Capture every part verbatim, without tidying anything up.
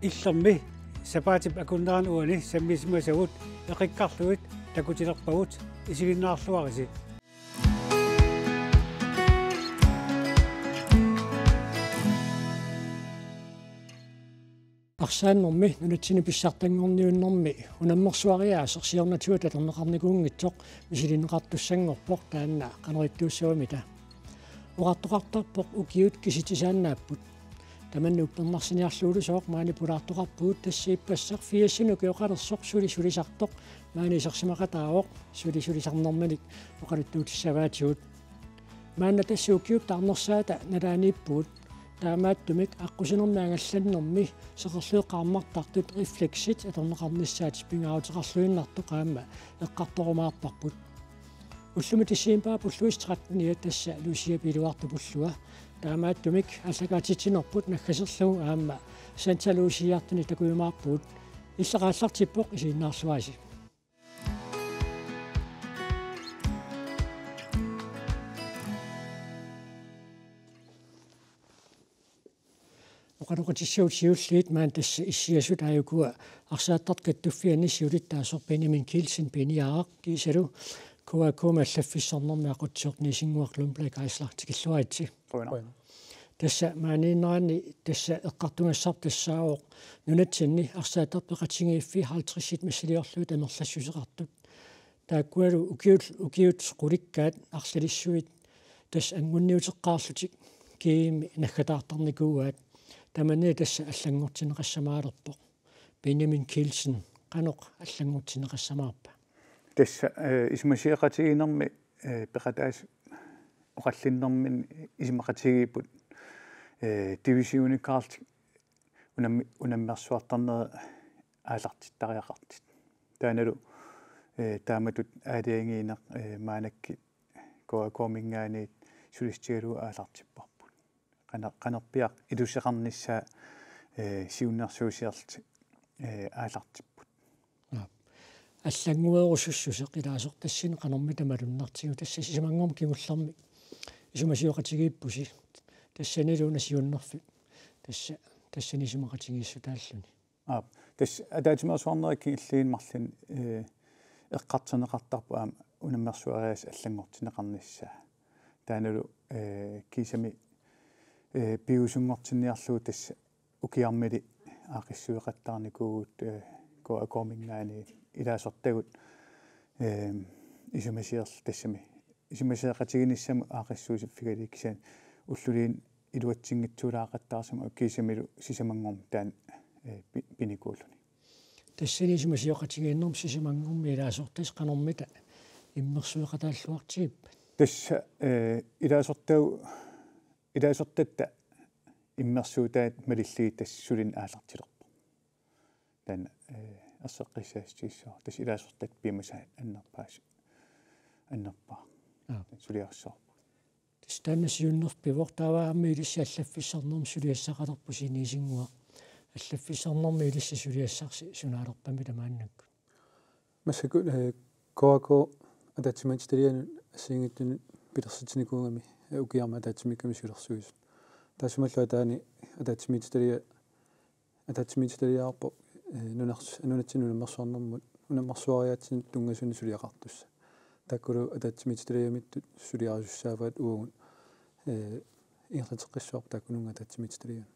Illermi sapaatip akunnerani uani sammisimasagut eqikkarlugit takutilerpagut, isiginnaarluarisi. Arsaannermi nunatsinni pissartanngorniunnermi unammersuariaaseq siornatigut atorneqarnikuunngitsoq misilinneqartussanngorpoq, taanna qanoq ittuussavamita. Oqartoqartarpoq ukiut kisitsisinnaapput. Tamanna uppernarsiniarluulusooq maani pulaartoqarpugut, tassa ippassaq firsinik ukioqalersoq suli sulisartoq maani isersimaqataavoq, suli sulisarnerminik oqaluttuutissavaatigut. Maanna tassa ukiup taarnersaata nalaaniippugut. Taamaattumik aqqusinermi angallannermi seqerluit qaammartartut refleksit atorneqarnissaat pingaaruteqarluinnartoq aamma eqqartorumaarparput. Ullumi decembarip ulluisa tretteniat tassa Luciap iluartup ullua. Taamaattumik aallakaatitsinerput naggaserlugu aamma Santa Luciartunik takujumaarpugut. Illoq aallartippoq, isiginnaarluarisi. Oqaloqatissagut siulliit maani tassa issiasut aajukua arsaattartut kattuffianni siulittaasoq Benjamin Kielsen piniaraq kiisalu K A K-mi allaffissarnermi aqutsisoq Niisinnguaq Lundblad Geisler, tikilluaritsi. Qujanaq. Tassa maaniinneranni tassa eqqartugassarput tassaavoq nunatsinni arsaattartut peqatigiiffiit halvtredsit missiliorlugit amerlassuseqartut. Taakkualu ukiut, ukiut qulikkaat arlalissuit tassa anguniuteqqaarlutik kiimi naggataartarnikuuaat. Tamanna tassa allanngortinneqassamaalerpoq. Benjamin Kielsen, qanoq allanngortinneqassamaarpa? Tassa, eh, isumasioqatigiinnermi, eh, peqataasut oqallinnerminni isumaqatigiipput, eh, divisionikkaarlutik unammi-, unammersuartarnerit aallartittariaqartut. Taannalu, eh, taamatut aalajangiineq, eh, maannakkut K A K-minngaanniit sulissutigalugu aallartipparput. Qana-, qanorpiaq iluseqarnissaa, eh, siunnersuusiorlutik, eh, aallartipput. Aap. Allannguerusussuseq ilaasortassani qanormita malunnartigiuk, tassa sisamanngornermi kingullermi isumasioqatigiippusi. Tassanilu una siunnerfik. Tassa, tassani isumaqatigiissutaalluni. Aap. Tassa ataatsimeersuarnerit kingulliit marluk, eh, eqqartorneqartarput aamma unammersuariaaseq allanngortinneqarnissaa. Taannalu, eh, kiisami, eh, piviusunngortinniarlugu tassa ukiarmili aaqqissueqattaarnikuuvugut, eh, K A K-minngaanniit ilaasortagut, eh, isumasiorl-, tassami isumasioqatigiinnissamut aaqqissuussiffigalugit, kisianni ulluliin iluatsinngitsoorlaaqattaarsimavoq kiisamilu sisamanngornermi taanna, eh, pi-, pinikuulluni. Tassani isumasioqatigiinnermi sisamanngornermi ilaasortassat qanormita immersueqataalluartigippat? Tassa, eh, ilaasortau-, ilaasortatta immersuutaat malillugit tassa sulineq aallartilerpoq. Taanna, eh, erseqqissaassutigissavarput. Tassa ilaasortatta piumasaat annerpaas-, annerpaaq. Aap. Suliarissavarput. Tassa taanna siunnerfiuvoq, taava aamma ilissi allaffissarnermi suliassaqalerpusi Niisinnguaq. Allaffissarnermi ilissi suliassarsi sunaalerpamita maannakkut? Massakkut, eh, K A K ataatsimiititalianut assigiinngitsunut pilersitsinikuugami, eh, ukiarmi ataatsimiikkamik siulersuisut. Taassumalu ataani ataatsimiititaliaq, ataatsimiititaliaarpoq, eh, nunars-, nunatsinni unammersuarnermut, unammersuariaatsinut tunngasuni suliaqartussaq. Taakkulu ataatsimiititaliamiittut suliarisussaavaat, uagut, eh, ingerlateqqissavarput taakkununnga ataatsimiititalianut.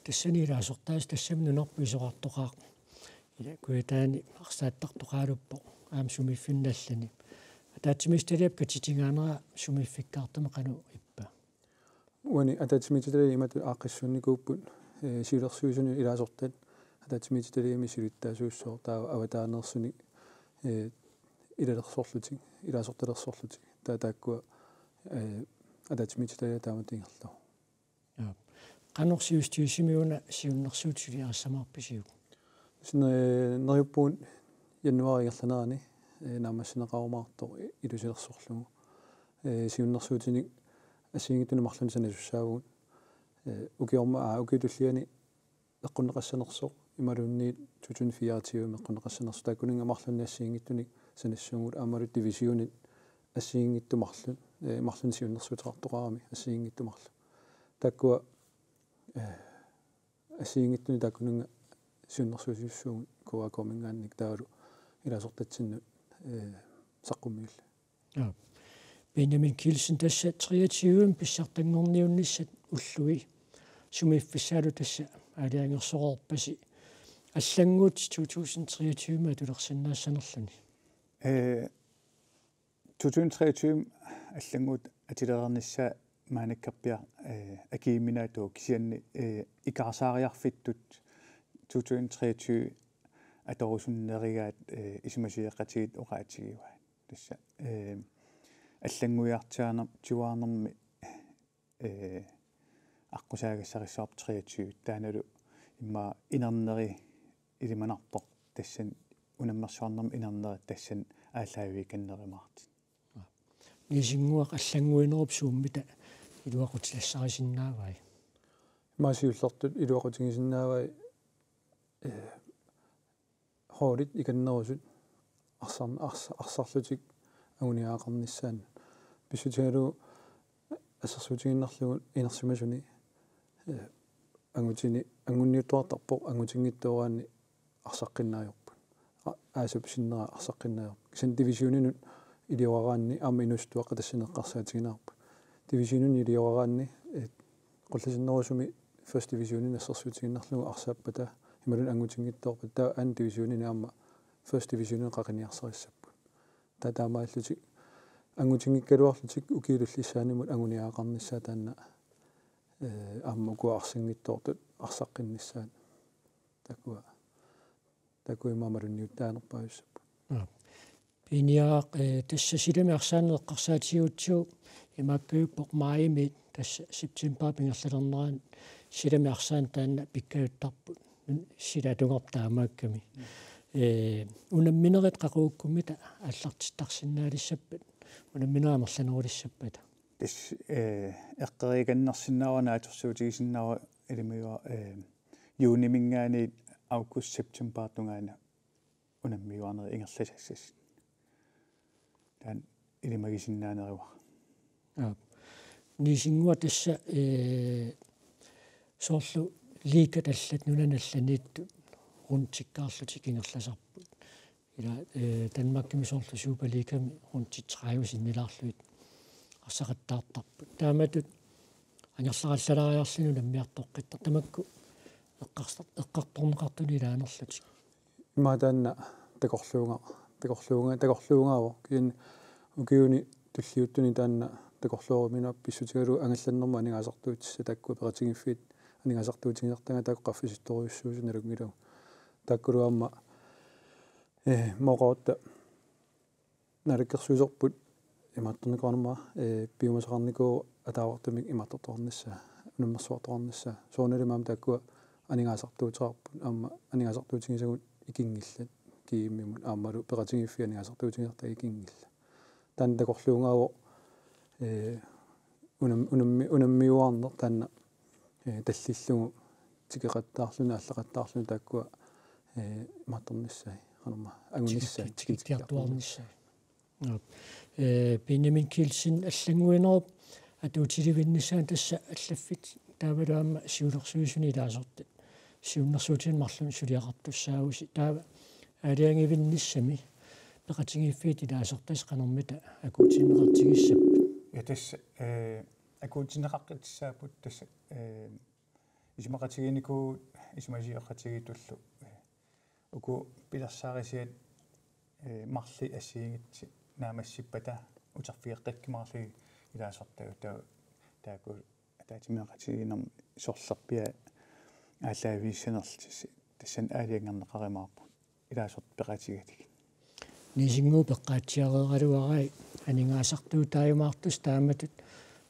Tassani ilaasortaasa tassami nunarput isorartoqaaq. Ila Kujataani arsaattartoqaraluppoq aamma sumiiffinni allani. Ataatsimiititaliap katitingaanera sumiiffikkaartumik qanoq ippa? Uani ataatsimiititaliami imatut aaqqissuunnikuupput, eh, siulersuisunut ilaasortat ataatsimiititaliami siulittaasuussooq, taava avataaneersunik, eh, ilalersorlutik, ilaasortalersorlutik. Taava taakkua, eh, ataatsimiititaliaq taamatut ingerlavoq. Aap. Qanoq siussutissimi una siunnersuutit suliarissamaarpisiuk? Sinne neriuppugut januaarip ingerlanerani, eh, naammassineqarumaartoq ilusilersorlugu. Eh, siunnersuutinik assigiinngitsunik marlunnik sanasussaavugut. Eh, ukiorma-, aa, ukiup tulliani eqqunneqassanersoq imaluunniit to tusind fireogtyve eqqunneqassanersoq, taakkununnga marlunnik assigiinngitsunik sanassuugut, aammalu divisionit assigiinngitsut marluk, eh, marlunnik siunnersuuteqartoqarami assigiinngitsut marluk. Taakkua, eh, assigiinngitsunik taakkununnga siunnersuusiussuugut K A K-minngaanniit taavalu ilaasortatsinnut, eh, saqqummiilluni. Ja. Benjamin Kielsen, tassa treogtyve pissartanngorniunnissat ullui sumiiffissaalu tassa aalajangersoreerpasi allannguut to tusind treogtyve atulersinnaassanerluni. Eh, to tusind treogtyve allannguut atulereernissaa maaniikkarpiaq, eh, akiiminaatooq kisianni, eh, ikaarsaariarfittut to tusind treogtyve atorusunnerigaat, eh, isumasioqatigiit oqaatigivaat. Tassa, eh, allannguiartiaana-, -tiuaarnermi, eh, aqqusaagassarissavara treogtyve. Taannalu immaqa inerneri ilimanarpoq tassani unammersuarnermi inerneri tassani aallaavigikannerumaartut. Niisinnguaq allannguinerup suummita iluaqutilassarisinnaavai? Immaqa siullertut iluaqutigisinnaavai, eh, holdit ikannerusut arsar-, ars-, arsarlutik anguniagaqarnissaannut. Pissutigalugu assersuutigiinnarlugu inersimasuni, eh, angutini, anguniuttuartarpoq, angutinngitsooraanni arsaqqinnaajupput. A-, aasap sinnera arsaqqinnaajupput. Kisianni divisioninut ilioraraanni aamma inuusuttuaqqat tassani eqqarsaatigineqarput. Divisioninut ilioraraanni, eh, qullasinnerusumi first divisionini assersuutigiinnarlugu arsaappata imaluunniit angutinngitsoorpata taava anden divisionini aamma first divisionini qaqiniarsarissapput. Taava taamaallutik angutinngikkaluarlutik ukiut tullissaannimut anguniagaqarnissaat taanna, eh, aamma ukua arsanngitsoortut arsaqqinnissaat. Taakku, taakku immaqa malunniuttaanerpaajussapput. Aap. Piiniaraq, eh, tassa silami arsaanneq eqqarsaatigigutsigu imaakkajuppoq maajimiit tassa septembarip ingerlalernerani silami arsaanneq taanna pikkajuttarput. Silatungarput taamaakkami. Eh, unamminerit qaqugukkummita aallartittarsinnaalissappat, unamminerit amerlanerulissappata? Tassa, eh, eqqoriikannersinnaavara naatsorsuutigisinnaavara ilimagivara, eh, juuniminngaanniit august septembarip tungaanut unammiuarnerit ingerlasassasut. Taanna ilimagisinnaaneruara. Aap. Niisinnguaq tassa, eh, soorlu liigat allat nunani allaniittut rundikkaarlutik ingerlasarput. Ila, eh, Danmarkimi soorlu Superligami rundit tredive sinnilaarlugit arsaqattaartarput. Taamatut angerlarallalaariarluni unammiartoqqittartut tamakku eqqarsa-, eqqartorneqartuni ilaanerlutik. Immaqa taanna takorluuga-, takorluuga-, takorluugaavoq. Kisianni ukiuni tulliuttuni taanna takorlooruminarpoq pissutigalugu angallannermut aningaasartuutissat taakku peqatigiiffiit aningaasartuutigisartagaat taakku qaffasissorujussuusut nalunngilagut. Taakkulu aamma, eh, mooqatta naalakkersuisorput imaattornikuugaluaruma, eh, piumasaqarnikuuvoq ataavartumik imaattortoqarnissaa, unammersuartoqarnissaa. Soorunalimi aamma taakkua aningaasartuuteqarput, aamma aningaasartuutigisagut ikinngillat, G M-imut aammalu peqatigiiffiit aningaasartuutigisartagaat ikinngillat. Taanna takorluugaavoq, eh, unam-, unammi-, unammiuaarneq taanna, eh, tallillugu tikeqattaarluni, aallaqattaarluni taakkua, eh, imaattornissaat, qanormaa, angunissai, tikit-, tikittiartuaarnissaat. Aap. Eh, Benjamin Kielsen, allannguinerup atuutilivinnissaanut tassa allaffik taavalu aamma siulersuisuni ilaasortat siunnersuutinik marlunnik suliaqartussaavusi. Taava aalajangiinnissami peqatigiiffiit ilaasortat qanormita akuutinneqartigissapput? Ja tassa, eh, akuutinneqaqqissaapput tassa, eh, isumaqatigiinnikuuvugut isumasioqatigiittullu, eh, uku pilersaarisiat, eh, marluk assigiinngitsut naammassippata uterfigeqqikkumaarlugit ilaasortagut taava taakku ataatsimeeqatigiinnermi sorlerpiaat aallaavigissanerlutik tassani aalajangerneqarumaarput ilaasortat peqatigalugit. Niisinnguup eqqaatsiareeraluarai aningaasartuutaajumaartussat taamatut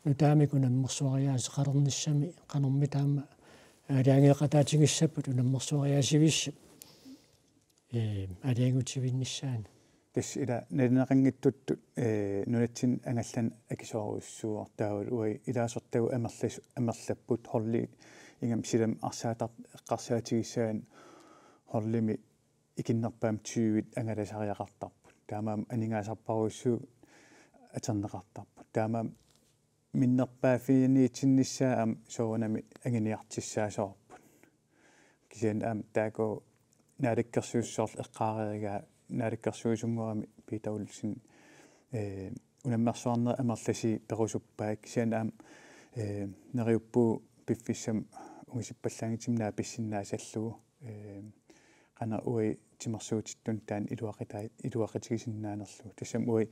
nutaamik unammersuariaaseqalernissami qanormita aamma aalajangeeqataatigissapput unammersuariaasivissap, eh, aalajangiutivinnissaanut? Tassa ila nalineqanngitsuttut, eh, nunatsinni angallanneq akisoorujussuuvoq taavalu uagut ilaasortagut amerlas-, amerlapput holdi ingammik silami arsaattar-, eqqarsaatigissagaanni holdimi ikinnerpaamik tyvit angalasariaqartarput. Taamaammat aningaasarparujussuit atorneqartarput. Taamaammat minnerpaaffianiitsinnissaa aamma soorunami anguniartussaasoqarput. Kisianni aamma taakku naalakkersuisut soorlu eqqaareerigaat naalakkersuisunngorami Peter Olsen, eh, unammersuarnerit amerlasuut perusuppaat kisianni aamma, eh, neriuppugut piffissami ungasippallaanngitsumik naapissinnaasallugu, eh, qanoq uagut timersuutittunut taanna iluaqitaa-, iluaqitigisinnaanerlugu. Tassami uagut,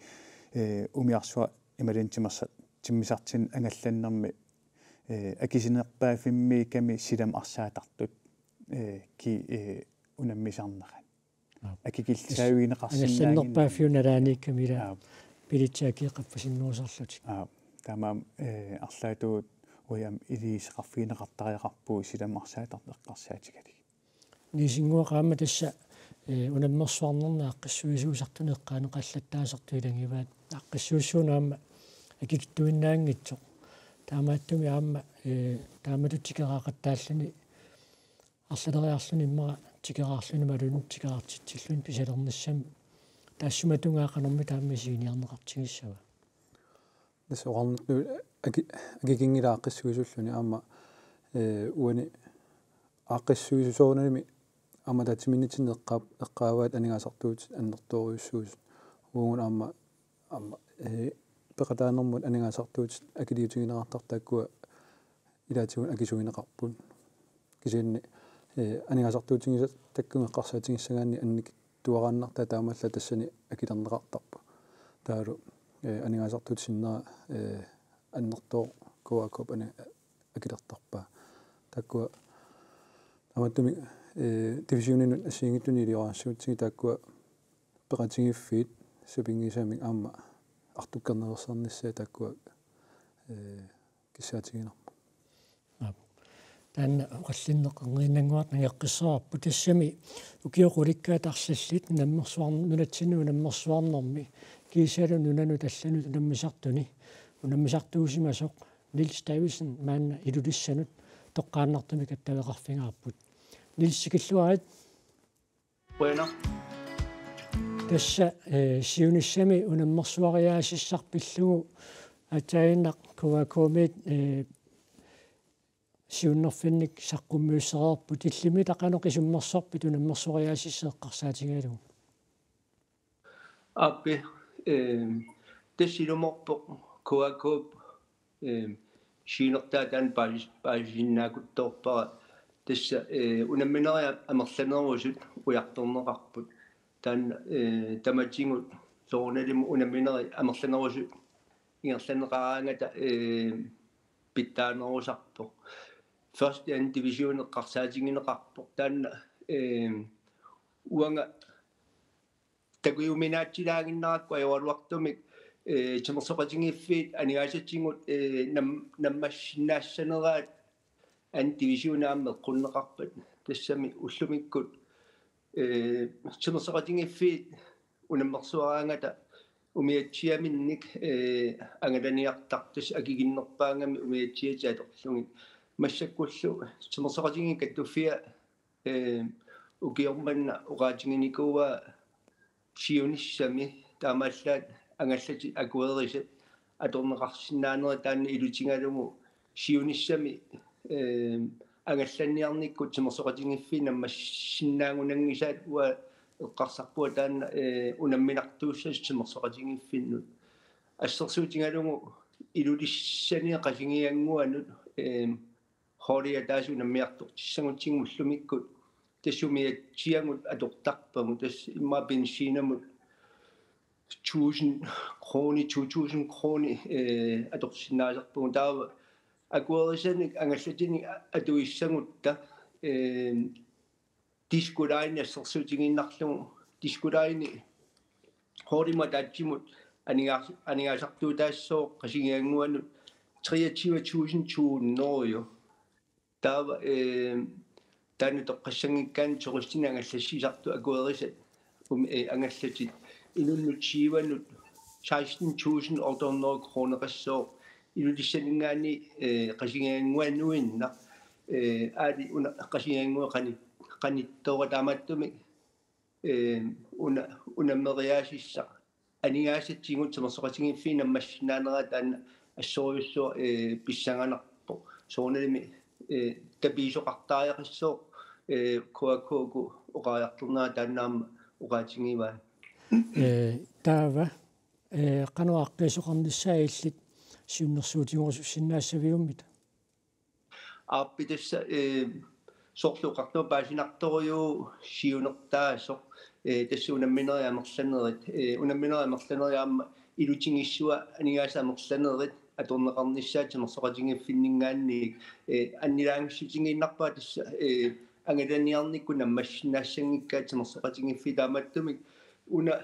eh, umiarsuaq imaluunniit timersa-, timmisartuni angallannermi, eh, akisunerpaaffimmiikkami silamut arsaattartut, eh, ki-, eh, unammisarnerat. Aap. Akikillisaavigineqarsinnaannginnami. Angallannerpaaffiup nalaaniikkami ila. Aap. Bilitsit akeqarpasinnerusarlutik. Aap. Taamaammat, eh, arlaatigut uagut aamma iliuuseqarfigineqartariaqarpugut silamut arsaattartut eqqarsaatigalugit. Niisinnguaq aamma tassa, eh, unammersuarnerni aaqqissuisuusartuni eqqaaneqallattaasartut ilagivaat aaqqissuussuuneq aamma akikitsuinnaanngitsoq. Taamaattumik aamma, eh, taamatut tikeraaqattaalluni arlaleriarluni immaqa tikeraarluni imaluunniit tikeraartitsilluni pisalernissamut taassuma tungaa qanormi taama isiginiarneqartigissava? Tassa oqarnittut aki-, akikinngilaq aaqqissuisuulluni aamma, eh, uani aaqqissuisuusoorunalimi aamma ataatsimiinnitsinni eqqaa-, eqqaavaat aningaasartuutit annertoorujussuusut. Uagut aamma, aamma, eh, peqataanermut aningaasartuutit akiliutigineqartartut taakkua ilaatigut akisuineqarput. Kisianni, eh, aningaasartuutigisat taakku eqqarsaatigissagaanni annikitsuaraannartaa taamaallaat tassani akilerneqartarpoq. Taavalu, eh, aningaasartuutit sinnera, eh, annertooq K A K-p ani-, akilertarpaa. Taakkua taamaattumik, eh, divisioninut assigiinngitsunik ilioraassagutsigit taakkua peqatigiiffiit sapinngisamik aamma artukkerneqarsinnaassaat taakkua, eh, kissaatiginarpoq. Aap. Taanna oqallinneqannginnannguaq nangeqqissavarput tassami ukiut qulikkaat arlallit unammersuarn-, nunatsinni unammersuarnermi kiisalu nunanut allanut unammisartuni unammisartuusimasoq Niels Davidsen maanna Ilulissanut toqqaannartumik attaveqarfigaarput. Niels, tikilluarit. Qujanaq. Tassa, eh, siunissami unammersuariaasissaq pillugu aatsaannguaq K A K-miit, eh, siunnerfinnik saqqummiussereerput, illimmi qanoq isummersorpit unammersuariaasissaq eqqarsaatigalugu? Aappi, eh, tassa ilumoorpoq K A K-p, eh, siunertaa taanna paasi-, paasisinnaaruttorpara. Tassa, eh, unamminerit amerlanerusut ujartorneqarput. Taanna, eh, tamatigut soorunalimi unamminerit amerlanerusut ingerlanneqaraangata, eh, pitsaanerusarpoq. Første, anden division eqqarsaatigineqarpoq. Taanna, eh, uanga takujuminaatsilaannginnarakku ajoraluartumik, eh, timersoqatigiiffiit aningaasatigut, eh, nam-, nammassinnaassaneraat anden division aamma eqqunneqarpat. Tassami ullumikkut, eh, timersoqatigiiffiit unammersuaraangata umiatsiaminnik, eh, angalaniartartut akikinnerpaagami umiatsiatik atorlugit. Massakkullu timersoqatigiit kattuffia, eh, ukioq manna oqaatiginikuuaa siunissami taamaallaat angallatit akuerisat atorneqarsinnaanerat taanna ilutigalugu siunissami, eh, angallanniarnikkut timersoqatigiiffiit nammassinnaagunanngisaat uanga eqqarsarpunga taanna, eh, unamminartuussasut timersoqatigiiffinnut. Assersuutigalugu Ilulissani Qasigiannguanut, eh, holdi ataaseq unammiartortissagutsigu ullumikkut tassa umiatsiagut atortarpagut, tassa immaqa benzinimut tusind kroner, to tusind kroner, eh, atorsinnaasarpagut. Taava akuerisanik angallatinik atuissagutta, eh, Disko Line assersuutigiinnarlugu, Disko Line holdimut ataatsimut aningaas-, aningaasartuutaassooq Qasigiannguanut treogtyve tusind to hundrede. Taava, eh, taanna toqqassanngikkaanni turistinik angallassisartut akuerisat, um, eh, angallatit inunnut tyvenut seksten tusind otte hundrede kroneqassooq Ilulissaninngaanniit, eh, Qasigiannguanuinnaq, eh, aali una Qasigiannguit qani-, qanittoora taamaattumik, eh, una-, unammeriaasissaq aningaasatigut timersoqatigiiffiit nammassinnaanerat taanna assorujussuaq, eh, pissanganarpoq. Soorunalimi, eh, tapiisoqartariaqassooq eh, K A K-ku oqariartornera taanna aamma oqaatigivaa. Eh, taava, eh, qanoq aaqqiisoqarnissaa illit siunnersuutigerusussinnaassaviummita? Aap, tassa, eh, soorlu oqartunga paasinartorujuuvoq siunertaasoq, eh, tassa unamminerit amerlanerit, eh, unamminerit amerlanerit aamma ilutigissuaq aningaasat amerlanerit atorneqarnissaat timersoqatigiiffinninngaanniit, eh, annilaangissutigiinnarpara tassa, eh, angalaniarnikkut nammassinnaassanngikkaat timersoqatigiiffiit taamaattumik una,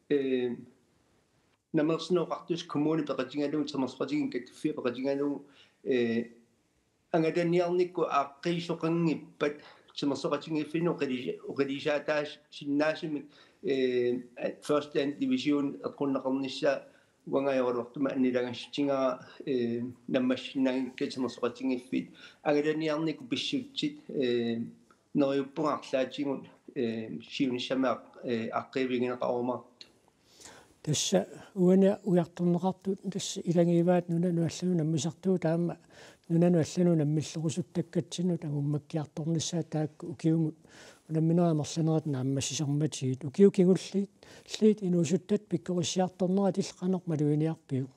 eh, Namminersorneq Oqartussat kommuni peqatigalugu, timersoqatigiit kattuffia peqatigalugu, eh, angalaniarnikkut aaqqiisoqanngippat timersoqatigiiffinnut oqili-, oqilisaataasinnaasumik, eh, første, anden division eqqunneqarnissaa uanga ajoraluartumik annilaangissutigaara, eh, nammassinnaanngikkaat timersoqatigiiffiit angalaniarnikkut pissutsit, eh, neriuppunga arlaatigut, eh, siunissami aq-, eh, aaqqiivigineqarumaartut. Tassa uani ujartorneqartut tassa ilagivaat nunanut allanut nammisartugut aamma nunanut allanut nammillerusuttakkatsinnut angummakkiartornissaat taakku ukiumut unamminerit amerlanerit naammassisarmatigit. Ukiut kingulliit, liit inuusuttatta pikkorissiartornerat illit qanoq maluginiarpiuk?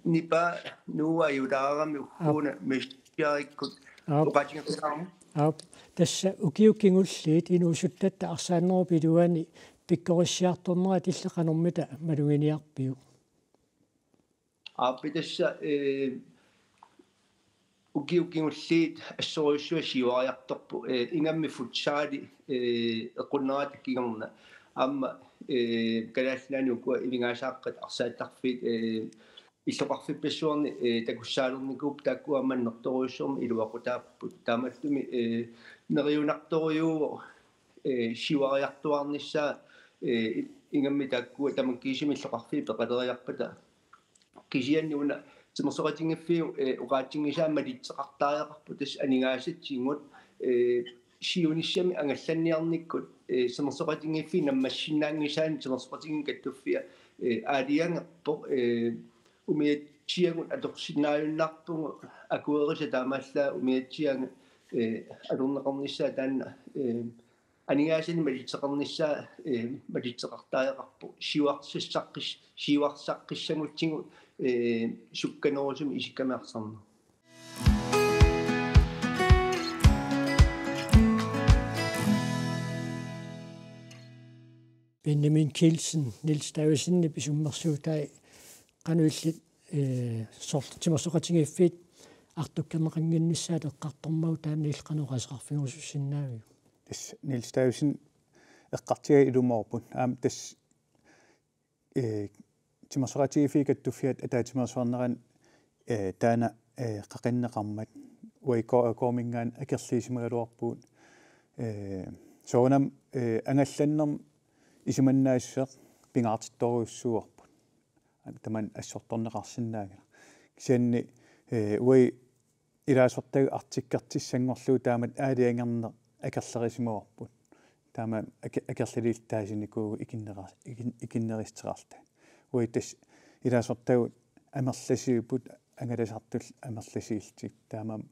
Nipaa nuuajudaarami ukkuuna Aap. Messiarikkut Aap. Oqaatigeqqaarama. Aap. Tassa ukiut kingulliit inuusuttatta arsaannerup iluani pikkorissiartornerat illit qanormita maluginiarpiuk? Aap, tassa, eh, ukiut kingulliit assorujussuaq siuariartorpoq, eh, ingammik futsali, eh, eqqunnerata kingorna. Aamma, eh, Kalaallit Nunaanni ukua ilingaasaaqqat arsaattarfiit, eh, illoqarfippassuarni, eh, takussaalernikuupput, taakku aamma annertoorujussuarmik iluaqutaapput. Taamaattumik, eh, neriunartorujuuvoq, eh, siuariartuaarnissaa, eh, ingammik taakkua tamakkiisumik illoqarfiit peqaleriarpata. Kisianni una timersoqatigiiffiup, eh, oqaatigisaa malitseqartariaqarpoq tassa aningaasatsinnut, eh, siunissami angallanniarnikkut, eh, timersoqatigiiffiit nammassinnaanngisaannik timersoqatigiit kattuffia, eh, aalajangerpoq, eh, umiatsiagut atorsinnaajunnaarpugut akuerisa taamaallaat umiatsiagut, eh, atorneqarnissaa taanna, eh, aningaasanik malitseqarnissaa, eh, malitseqartariaqarpoq siuarsassaqqis-, siuarsaqqisagutsigu, eh, sukkanerusumik isikkamik arsarneq. Benjamin Kielsen, Niels Davidsenip isummersuutai qanoq illit, eh, soorlu timersoqatigiiffiit artukkerneqannginnissaat eqqartormagu taanna illit qanoq oqaaseqarfigerusussinnaaviuk? Tassa Niels Davidsen eqqartugaa ilumoorpoq. Aamma tassa, eh, timersoqatigiiffiit kattuffiat ataatsimeersuarnerani, eh, taanna, eh, qaqinneqarmat uagut K A K-minngaanniit akerliusimagaluarpugut. Eh, soorunami, eh, angallannermut isumannaassuseq pingaartittorujussuuarput. Tamanna assortorneqarsinnaanngilaq. Kisianni, eh, uagut ilaasortagut artukkertussanngorlugu taamatut aalajangerneq akerlerisimavarput. Taama ake-, akerliulluta taasinikuuvugut ikinnera-, ikin-, ikinnerussuteqarluta. Uagut tassa ilaasortagut amerlasuupput angalasartullu amerlasuullutik. Taamaammat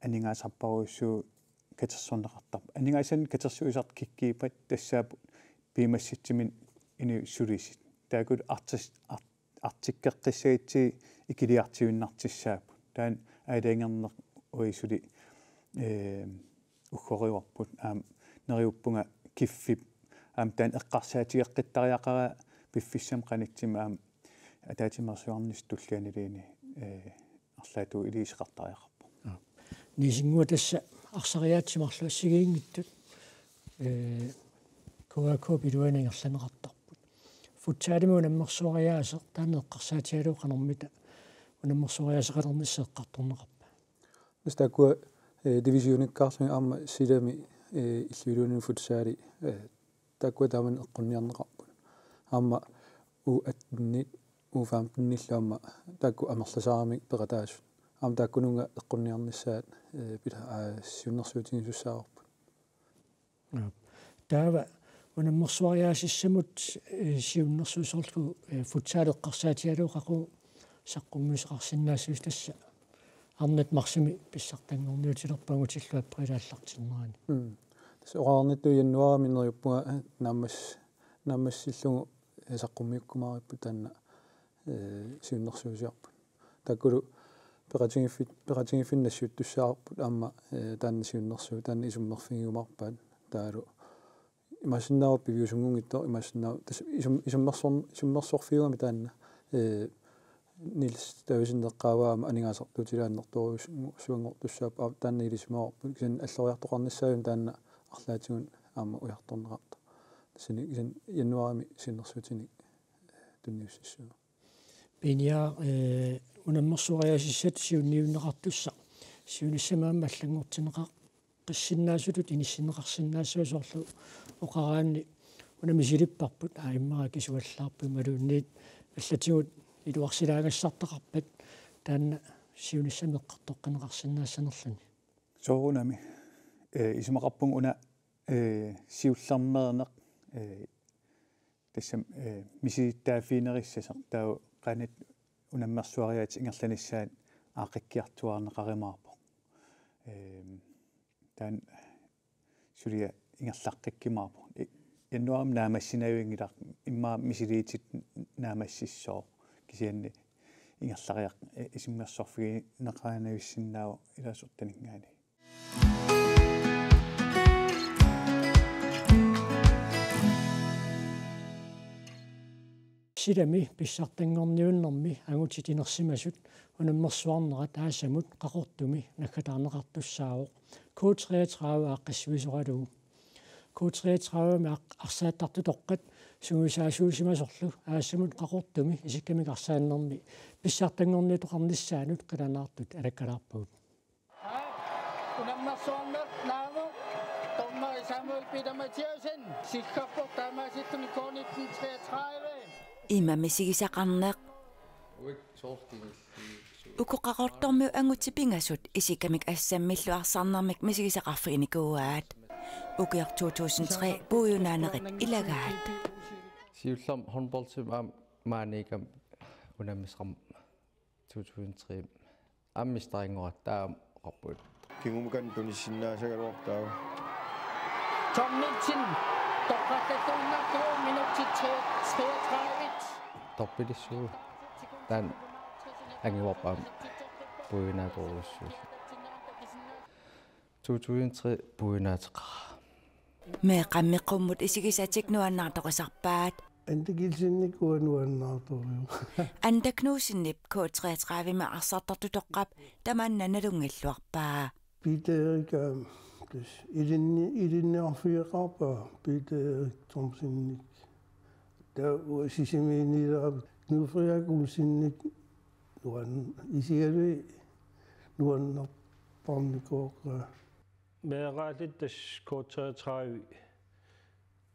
aningaasarparujussuuvoq katersorneqartarpoq. Aningaasanik katersuisartut kikkuuppat tassaapput piumassutsiminnik inuit sulisut. Taakku artis-, ar-, artukkeqqissagutsigit ikiliartuinnartussaapput. Taanna aalajangerneq uagut suli, eh, uggorivarput. Aamma neriuppunga K I F-ip aamma taanna eqqarsaatigeqqittariaqaraa piffissami qanittumi aamma ataatsimeersuarnissap tullianuliini, eh, arlaatigut iliuuseqartariaqarpoq. Aa. Niisinnguaq, tassa arsariaatsip marluk assigiinngitsut, eh, K A K-p iluani ingerlanneqartarput. Futsalimi unammersuariaaseq taanna eqqarsaatigalugu qanormita unammersuariaaseqalernissaq eqqartorneqarpa? Tassa taakkua, eh, divisionikkaarlugit aamma silami, eh, illup iluani futsali, eh, taakkua taamani eqqunniarneqarput. Aamma U atten-it, U femten-illu aamma taakku amerlasaaramik peqataasut. Aamma taakkununnga eqqunniarnissaat, eh, pila-, aa, siunnersuutigisussaavarput. Aap. Taava unammersuariaasissamut, eh, siunnersuut soorlu, eh, futsal eqqarsaatigalugu qaqugu saqqummiussaqarsinnaassuusi tassa? Arnat marsimi pissartanngorniutilerput angutillu aprilip aallartinnerani. Mm. Tassa oqarnittut januaarimi neriuppunga naammas-, naammassillugu saqqummiukkumaaripput taanna, eh, siunnersuusiorput. Taakkulu peqatigiiffit-, peqatigiiffinni nassiuttussaavarput aamma, eh, taanna siunnersuut, taanna isummerfigiumaarpaat. Taavalu imaassinnaavoq piviusunngunngitsoq, imaassinnaavoq tassa isum-, isummersorn-, isummersorfiugami taanna, eh, Niels Davidsen eqqaavaa aamma aningaasartuutilaannertorujussuanngortussaapput, aamma taanna ilisimavarput, kisianni alloriartoqarnissaanut taanna arlaatigut aamma ujartorneqartoq. Tassani kisianni januaarimi siunnersuutinik, eh, tunniussissaaq. Piniaq, eh, unammersuariaassissatut siunniunneqartussaq siunissami aamma allanngortinneqar-, qissinnaasutut inissinneqarsinnaassavaa, soorlu oqaraanni una misilipparput, aa, immaqa kisuallaarpoq imaluunniit allatigut iluarsilaagassartaqarpat taanna siunissami eqqartoqqinneqarsinnaassanerluni. Soorunami, eh, isumaqarpunga una, eh, siullermeerneq, eh, tassami, eh, misilittaaffiginerissasoq, taava qanoq unammersuariaatsit ingerlanissaat aaqqikkiartuaarneqarumaarpoq. Ehm, taanna suliaq ingerlaqqikkumaarpoq. I-, januaarimi naammassinavianngilaq, immaqa misiliitit naammassissooq, kisianni ingerlariaq-, i-, isummersorfigineqarnavissinnaavoq ilaasortaninngaanniit. Silami pissartanngorniunnermi angutit inersimasut unammersuarnerat aasamut Qaqortumi naggataarneqartussaavoq K treogtredive aaqqissuisoralugu. K treogtredive-mi aq-, arsaattartutoqqat sungiusaasuusimasorlu aasamut Qaqortumi isikkamik arsaannermi pissartanngorniutoqarnissaanut qilanaartut alakkalaarpagut. Unammersuarneq naamik, dommeri Samuel Peter Mathiassen, sikkerpoq taamaasilluni K nitten treogtredive. Ima misigisaqarneq. Uku Qaqortormiut angutit pingasut isikkamik assammillu arsarnermik misigisaqarfiginikuuaat. Ukioq to tusind tre puiunaanerit ilagaat. Siullermik håndboldimi aamma maaniikkami unammisaqarmat to tusind tre aamma mesterinngorput taava oqarpugut. Kingumut tunisinnaassagaluarpoq taava. Tom Nielsen, toqqartakuinnartuuvoq minutsit tre-, treogtredive. Torpilissuuvoq. Taanna angivarput aamma puiunaatsorujussuusoq. To tusind tre puiunaateqarpoq. Meeqqammi qummut isigisatik nuannaartoqisarpaat. Anda Kielsenip uanga nuannaartorujuk. Anda Knudsenip K treogtredive-mi arsartartutoqqap tamanna nalunngilluarpaa. Peter Erik, øh, tassa ilinni-, ilinniarfigeqaarpaa Peter Erik Thomsenik. Taava uanga Sisimiuniilerama Knud Frederik Olsenik nuan-, isigalugit nuannertarnikuuara. Meeraatit tassa K treogtredive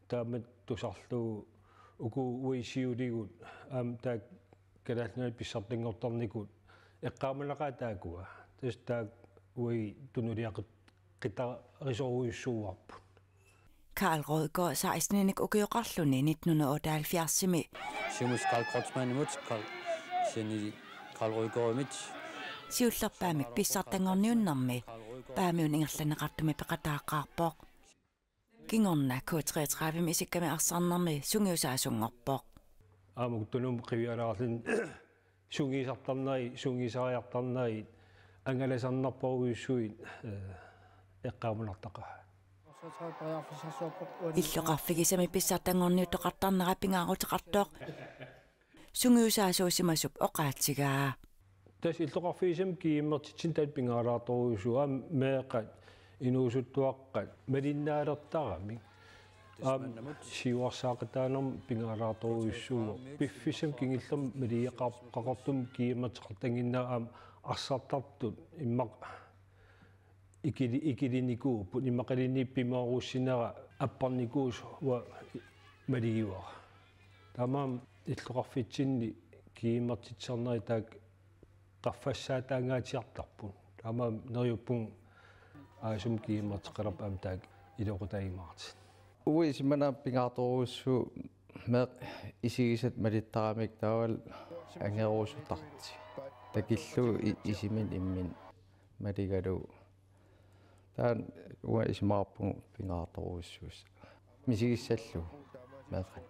taamatut tusarlugu uku uagut siuligut aamma taakku Kalaallit Nunaanni pissartanngortarnikut eqqaamanaqaat taakkua. Tassa taakku uagut tunuliaqit-, qitarisorujussuuarput. Karl Rødgaard seksteninik ukioqarluni nitten hundrede og otteoghalvfjerdsimi. Siumup Karl Kreutzmannimut, Karl, kisianni Karl Rødgaardimit. Siullerpaamik pissartanngorniunnermi Paamiut ingerlanneqartumi peqataaqqaarpoq. Kingorna K treogtredive-mi isikkamik arsarnermi sungiusaasunngorpoq. Aamma uktunum qivialaarluni sungiusartarnerit, sungiusariartarnerit angalasarnartorujussuit, eh, eqqaamanartaqaat. Illoqarfigisami pissartanngorniuttoqartarnera pingaaruteqartoq sungiusaasuusimasup oqaatigaa. Tassa illoqarfigisami GM-ertitsineq taanna pingaartorujussuuvoq, aamma meeqqat, inuusuttuaqqat malinnaalertaramik. Aamma siuarsaaqataanermut pingaartorujussuuvoq. Piffissami kingullermi maligeqar-, Qaqortumi GM-erteqartannginnerani aamma arsartartut immaqa ikili-, ikilinikuupput, imaluunniit pimoorussinera apparnikuusoq uanga maligivara. Taamaammat illoqarfitsinni GM-ertitsisarnerit taakku qaffassaataangaatsiartarput. Taamaammat neriuppunga aasum GM-erteqalerput aamma taakku iluaqutaajumaartut. Uanga isumanni aamma pingaartorujussuuvoq meeqqat isigisat malittaramik taavalu angerusuttartut. Takillugu i-, isiminut imminut. Maligalu. Taanna uanga isumaqarpunga pingaartorujussuusoq. Misigissallugu. Meeqqat.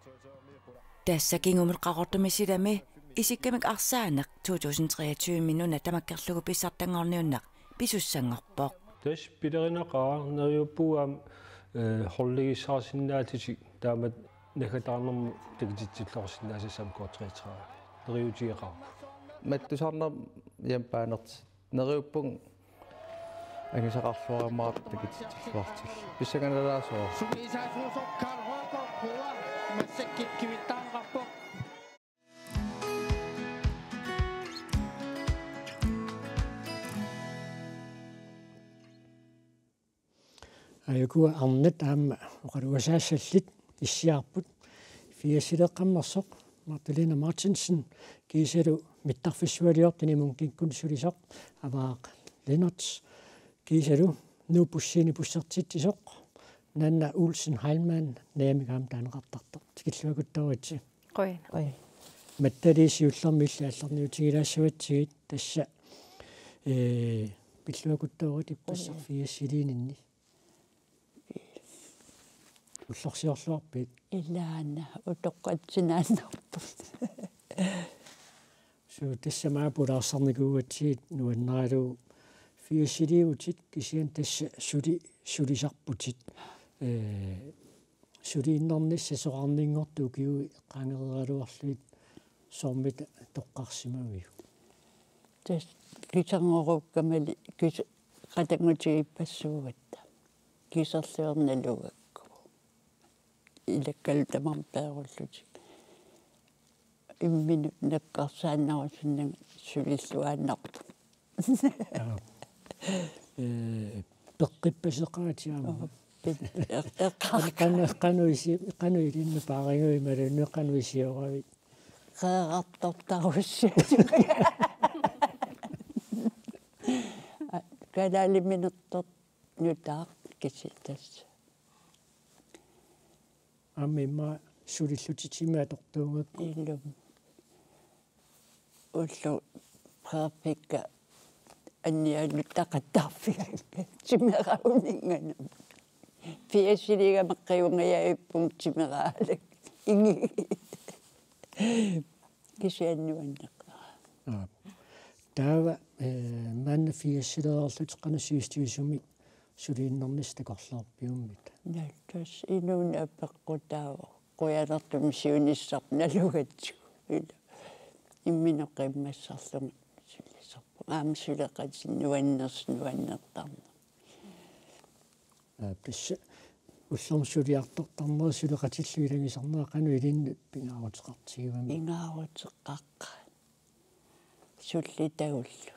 Tassa kingumut Qaqortumi silami isikkamik arsaaneq to tusind treogtyve-mi nuna tamakkerlugu pissartanngorniunneq pisussanngorpoq. Tassa pilerinaqaaq neriuppunga, eh, holdigissaarsinnaatitik taamatut naggataarnermut takutitsilluarsinnaasassammat K treogtredive. Neriuutigeqaarput. Mattusarnermut jampaanertik. Neriuppunga angisaqarluarumaartut takutitsilluartillugit. Pissanganalaassuaq. Sumiisaasuusoq Karl Håkon Hoa massakkut kivittaarneqarpoq. Aajuku arnat aamma oqalugasaassallit issiaarput. Firsileeqqammersoq Magdalena Martinsen kiisalu mittarfissualiortuni Munkkikkunni sulisoq Avaaq Lennert kiisalu Nuup Bussiini bussertitsisoq Nanna Olsen Heilmann, najamik aamma taaneqartartoq. Tikilluakuttooritsi. Qujan. Qujan. Mattaliaq siullermik illit aallarniutigilaassavatsigit tassa, ee, pilluakuttoorit ippassaq Qujan. Firsiliininni. Ullorsiorluarpit? Ilaana utoqqatsinaannarput. Suu, tassa maani pulaarsarnikuugatsigit nuannaralugu firsiliuvutit kisianni tassa suli-, sulisarputit. Ee, suliinnarnissaq soraarninngortut ukiut eqqaareeraluarlugit soormita toqqarsimaviuk? Tassa kisarngorukkamali kis-, qatanngutigiippassuugatta. Kiserliorneq nalugakku. Ilakkalu tamarmik peerullutik. Imminut nakkarsaannarusunnanga sulilluaannarpoq. Aap. Ee, peqqippaseqaatigaarput. Oho, pit-, eq-, eqqarka. Qanoq, qanoq isi-, qanoq ilinnut paariguit imaluunniit qanoq isioravit? Qeerartortarussuutit. Kalaaliminertortoq nutaaq kisianni tassa. Aamma immaqa sulillutit timit atortuugakku. Ilumut. Ullut qeerfikka anniaaluttaqattaarfigakka timera uninnganamik. Firsiliigama qiungajavippunga timeraallunga. Ingi. Kisianni nuanneqaaq. Aap. Taava, ee, maanna firsileerlutit qanoq sivisusumik suliinnarnissaq takorloorpiummita? Naa, tassa inuuneq apeqqutaavoq. Qujanartumik siunissaq nalugatsigu. Ila. Imminut qiimmassarlunga sulisarpunga. Aamma suleqatit nuannersoq nuannertarneq. Aa, tassa ullormut suliartortarnerit suleqatillugit ilagisarnerat qanoq ilinnut pingaaruteqartigivammi? Pingaaruteqaqqaat. Sullitagullu.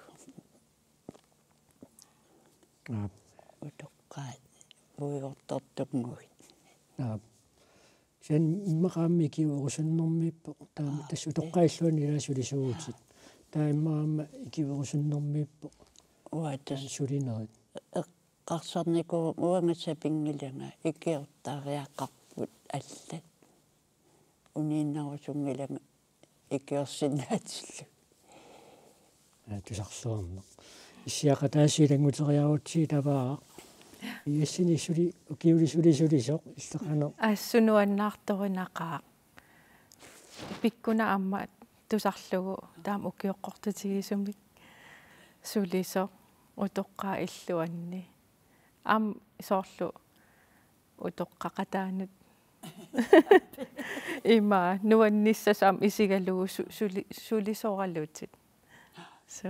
Aap. Utoqqaat uiortortunnguit. Aap. Kisianni immaqa aamma ikiuerusunnermiippoq taama. Aap. Tassa utoqqaat illuanni ilaat sulisuuvutit. Taava immaqa aamma ikiuerusunnermiippoq. Uanga tassa taanna sulinerit. Eqqarsarnikuuvunga uanga sapinngilanga ikiortariaqarput allat. Uniinnarusunngilanga ikiorsinnaatillugit. Aa, tusarluarneq. Issiaqataasut ilannguteriarutsigit Avaaq. Firsini suli, ukiulik suli sulisoq, illit qanoq? Assut nuannaartorinaqaaq. Pikkunaq aamma tusarlugu taama ukioqqortutigisumik sulisoq utoqqaat illuanni. Aamma soorlu utoqqaqataanut. Ima nuannissasoq aamma isigalugu su-, suli-, sulisoralutit. So.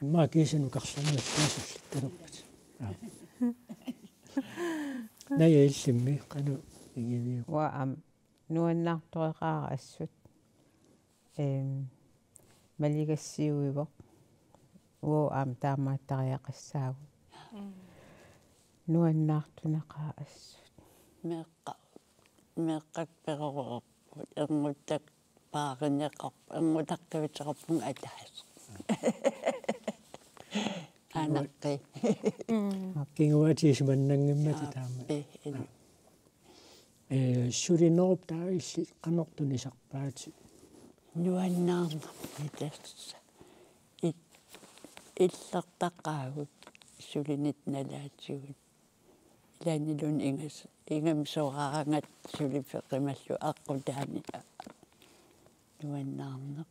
Immaqa kiisalu karlorniarlugu sullittarpat. Aa. Naja, illimmi qanoq igiviuk? Uanga aamma nuannaartoreqaara assut. Ehm, maligassiuivoq. Uagut aamma taamaattariaqassaagut. Mm. Nuannaartunaqaaq assut. Meeqqa-, meeqqakka perorerput, ernguttakka paarineqarput, erngutaqqiuteqarpunga ataaseq. Anaqqi. Mm. Kinguaatit isumannanngimmatit taama. Aappi, ila. Ee, sulinerup taava illit qanoq tunisarpaatit? Nuannaarnermi tassa. It-, illartaqqaagut sulinit nalaatigut. Ilaanniluunniit ingas-, ingammik soraaraangat suliffeq qimallugu aqqutaani nuannaarneq.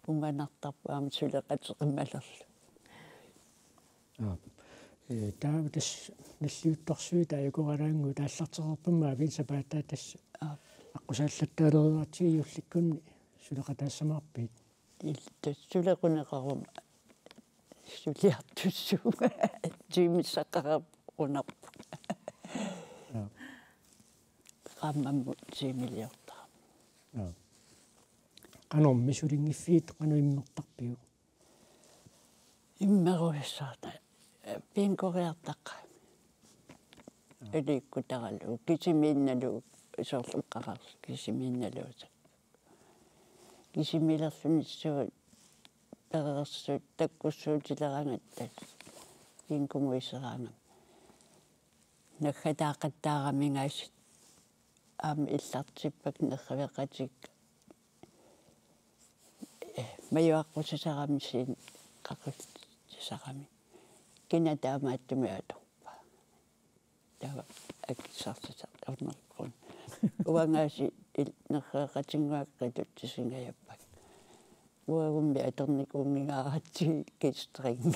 Umanartarpoq aamma suleqateq qimalerlugu. Aap. Ee, taava tassa nalliuttorsuit taajukoraannguit aallartereerpamma aviin sapaattaa tassa. Aap. Aqqusaallattaaleriartigit juullikkunni suleqataassamaarpit? Il-, tassa sulequneqaruma suliartussuunga tiimissaqarunarpoq. Aap. Qaammammut tiimiliortarama. Aap. Qanormi sulinngiffiit qanoq immertarpiuk? Immerujussuarta, eh, bingoriartaqqaarami. Aap. Ilikkutaralugu, kisimiinnalugu, soorlu eqqarsarlunga kisimiinnaluunniit. Kisimiilerluni suut pereersut takkussuutileraangatta. Bingomut iseraangama. Naggataaqattaaraminngaanniit aamma illartippakka nerriveqatikka. Majuaqqusisarami, sceneqaqqusisarami. Kina taamaattumik atorpaa? Taava akissarsisarnerpun. Uangaasiit il-, nerriveqatinnguakka qiluttusingajappakka. Uagummi atornikuunngikkaluaratsigit G-stringit.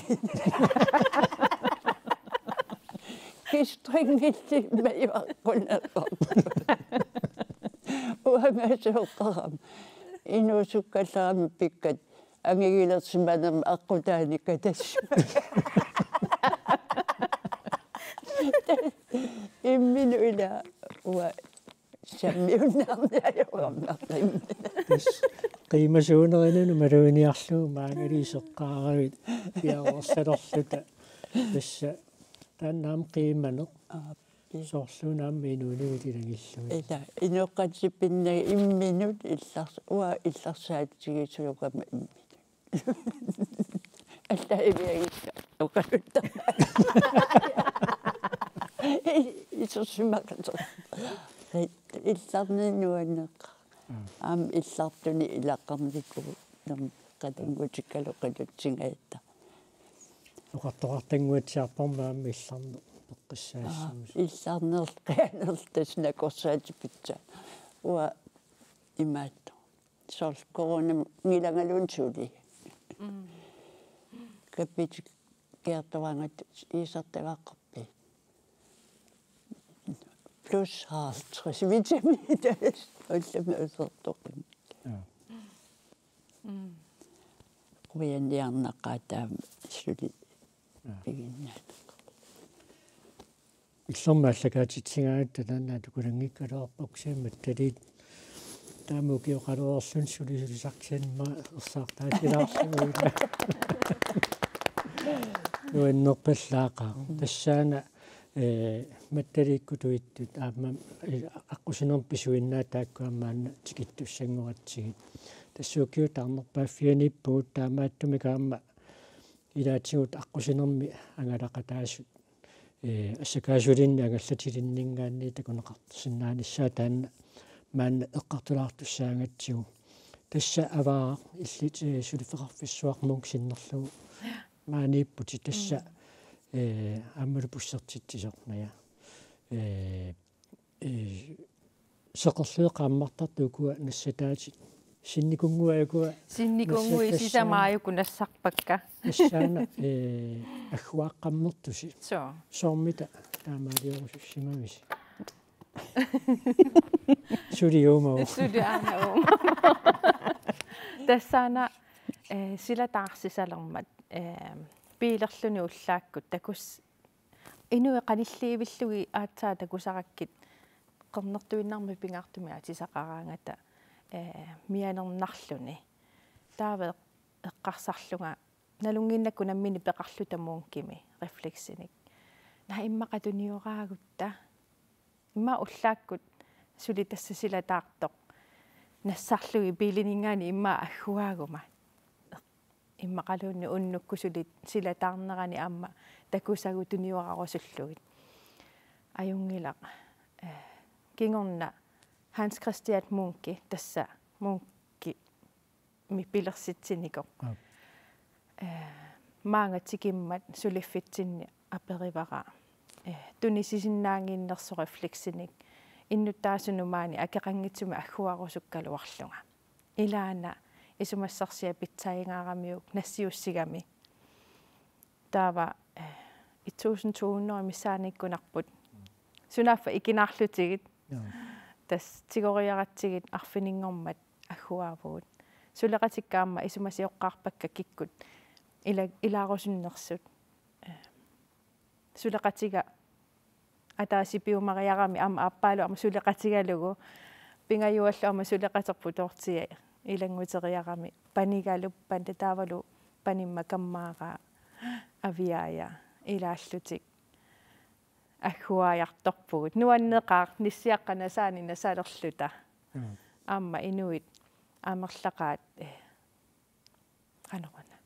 G-stringilli majuaqquneqarput. Uangaasiit oqarama: Inuusukkallarami pikkat angigilersimanermi aqqutaani katassimagit. Imminut ila uanga sammiunnaarniaruarnaqim. Tassa qiimasuunerinut maluginiarlugu maangali iseqqaaravit piareersalerluta. Tassa taanna aamma qiimaneq. Aap. Soorluuna aamma inuuniviit ilagillugit. Ila, inoqatipinnagit imminut illars-, uanga illarsaatigisorujussuugama imminut. Alla iviagissa oqaluttarama. Isersimaqasoq. Illarneq nuanneqaaq. Mm. Aamma illartunik ilaqarnikuuvoq. Nerriveqatinngutikkalu qilutsingajatta. Oqartoqartannguatsiarparma aamma illarneq peqqissaassuusoq. Aa, illarneq qianerluta nakorsaatipitsaa. Uanga imaattoq. Soorlu coronanngilagaluunniit suli. Mm. Kapitik kiartuaangat iisartagaqarpit. Plus halvtreds vitamin. Ullumi usertoqin. Ja. Mm. Quianniarnaqaaq taama suli. Ja. Piginnaat. Illormut aallakaatitsigaangatta taanna tukulanngikkaluarpoq, kisianni Mattaliit taama ukioqaluarluni suli sulisarsianni aamma ersaartaatilaarlugu. Nuannerpallaaqaaq. Tassaana, eh, Mattaliikkut tuittut aamma, eh, aqqusinermi pisuinnaat taakku aamma maanna tikittussanngoratsigit. Tassa ukiut taarnerpaaffianiippugut, taamaattumik aamma ilaatigut aqqusinermi angalaqataasut, eh, assakaasulinnik angallatilinninngaanniit takuneqarsinnaanissaat taanna maanna eqqartulaartussaagatsigu. Tassa avaaraq illit, eh, suliffeqarfissuaq Munch sinnerlugu maaniipputit tassa, mm, eh, aammalu bussertitsisoq Naja. Eh, eh, seqerlugit qaammartartut ukua nassataatit. Sinnikunnguit ukua. Sinnikunnguit nassatassaanga. Sisamaajuku nassarpakka. Tassaana, eh, agguaaqqammertusi. Soo. Soormita taamaaliorusussimavisi? Suli uumavoq. Suli aamma uumavoq. Tassaana, eh, silataarsisarmat, eh, biilerluni ullaakkut takus-, inuit qanillivillugit aatsaat takusarakkit qernertuinnarmik pingaartumik atisaqaraangata, eh, mianernarluni. Taava eqqarsarlunga nalunnginnakku nammineq peqarluta Munchimi refleksinik: Naa, immaqa tunioraagut. Immaqa ullaakkut suli tassa silataartoq nassarlugit biilininngaanniit immaqa agguaaguma. Immaqaluunniit unnukkut suli silataarnerani aamma takusagut tuniorarusullugit. Ajunngilaq, eh, kingorna Hans Christian Munch, tassa Munchimi pilersitsinikoq. Aap. Eh, Maanga tikimmat suliffitsinni aperivara, eh, tunisisinnaannginnersoq refleksinik innuttaasunut maani akeqanngitsumik agguarusukkaluarlunga. Ilaana isumassarsiat pitsaajaaramiuk nassiussigami. Taava, eh, et tusind to hundrede missaaniikkunarput. Sunaaffa ikinaarlutigit. Joo. Tassa tigoriaratsigit arfininngormat agguaavugut. Suleqatikka aamma isumasioqqaarpakka kikkut ila-, ilaarusunnersut. Eh, suleqatiga ataaseq piumariarami aamma aappaalu aamma suleqatigalugu, pingajuallu aamma suleqaterput toortia ilannguteriarami panigaluppata taavalu panimma kammaaraa aviaaja ilaallutik agguaajartorpugut. Nuanneqaaq nissiaqqat nasaanik nasalerluta. Mm. Aamma inuit amerlaqaat, eh, qanoruna.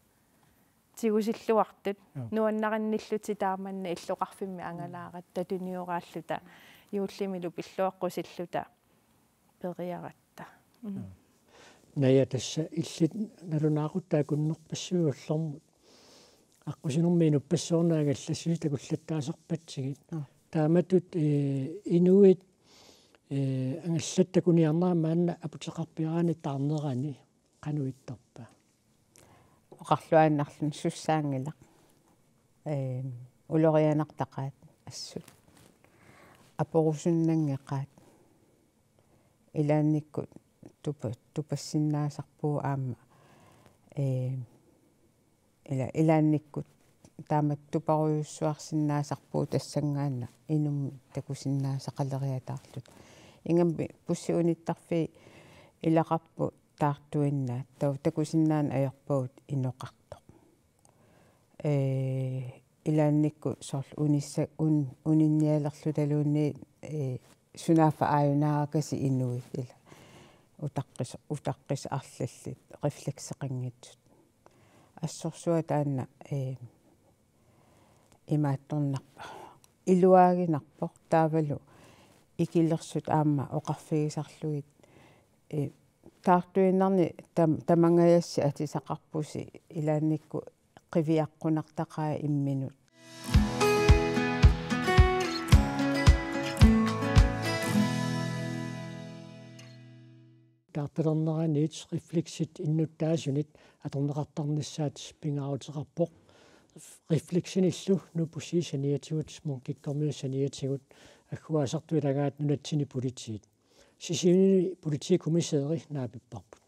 Tigusilluartut. Joo. Nuannarinnillutik taamanna illoqarfimmi angalaaratta tunioraalluta. Juullimilu pilluaqqusilluta periaratta. Mm. Joo. Naja, tassa illit nalunaaquttat akunnerpassuit ullormut aqqusinermi inuppassuarnut angallassutsit takullattaasarpatsigit. Joo. Taamatut, eh, inuit, eh, angallatit takuniarnerat maanna aputeqarpiaraanni taarnerani qanoq ittarpa? Oqarluinnarluni sussaanngilaq. Ehm, ulorianartaqaat assut. Aporusunnanngeqaat. Ilaannikkut tupa-, tupassinnaasarpugut aamma. Ehm, ila-, ilaannikkut taamatut tuparujussuarsinnaasarpugut tassanngaannaq inummik takusinnaasaqaleriataarluta. Ingammik bussit unittarfiit ilaqarput taartuinnaat, taava takusinnaaneq ajorpagut inoqartoq. Ee, ilaannikkut soorlu unissa-, un-, uninnialerlutaluunniit, ee, sunaaffa aajunaarakasiit inuit ila utaqqis-, utaqqisarlallit reflekseqanngitsut. Assorsuaq taanna, ee, imaattornarpoq. Iluaginarpoq taavalu ikilersut aamma oqarfigisarlugit, ee, taartuinnarni tam-, tamangajassi atisaqarpusi ilaannikkut qiviaqqunartaqaat imminut. Taartalerneraniit refleksit innuttaasunit atorneqartarnissaat pingaaruteqarpoq. Refleksinillu nupussi saniatigut, Munkikkormiut saniatigut, agguaasartut ilagaat nunatsinni politiit. Sisimiuni politikommissæri naapipparput.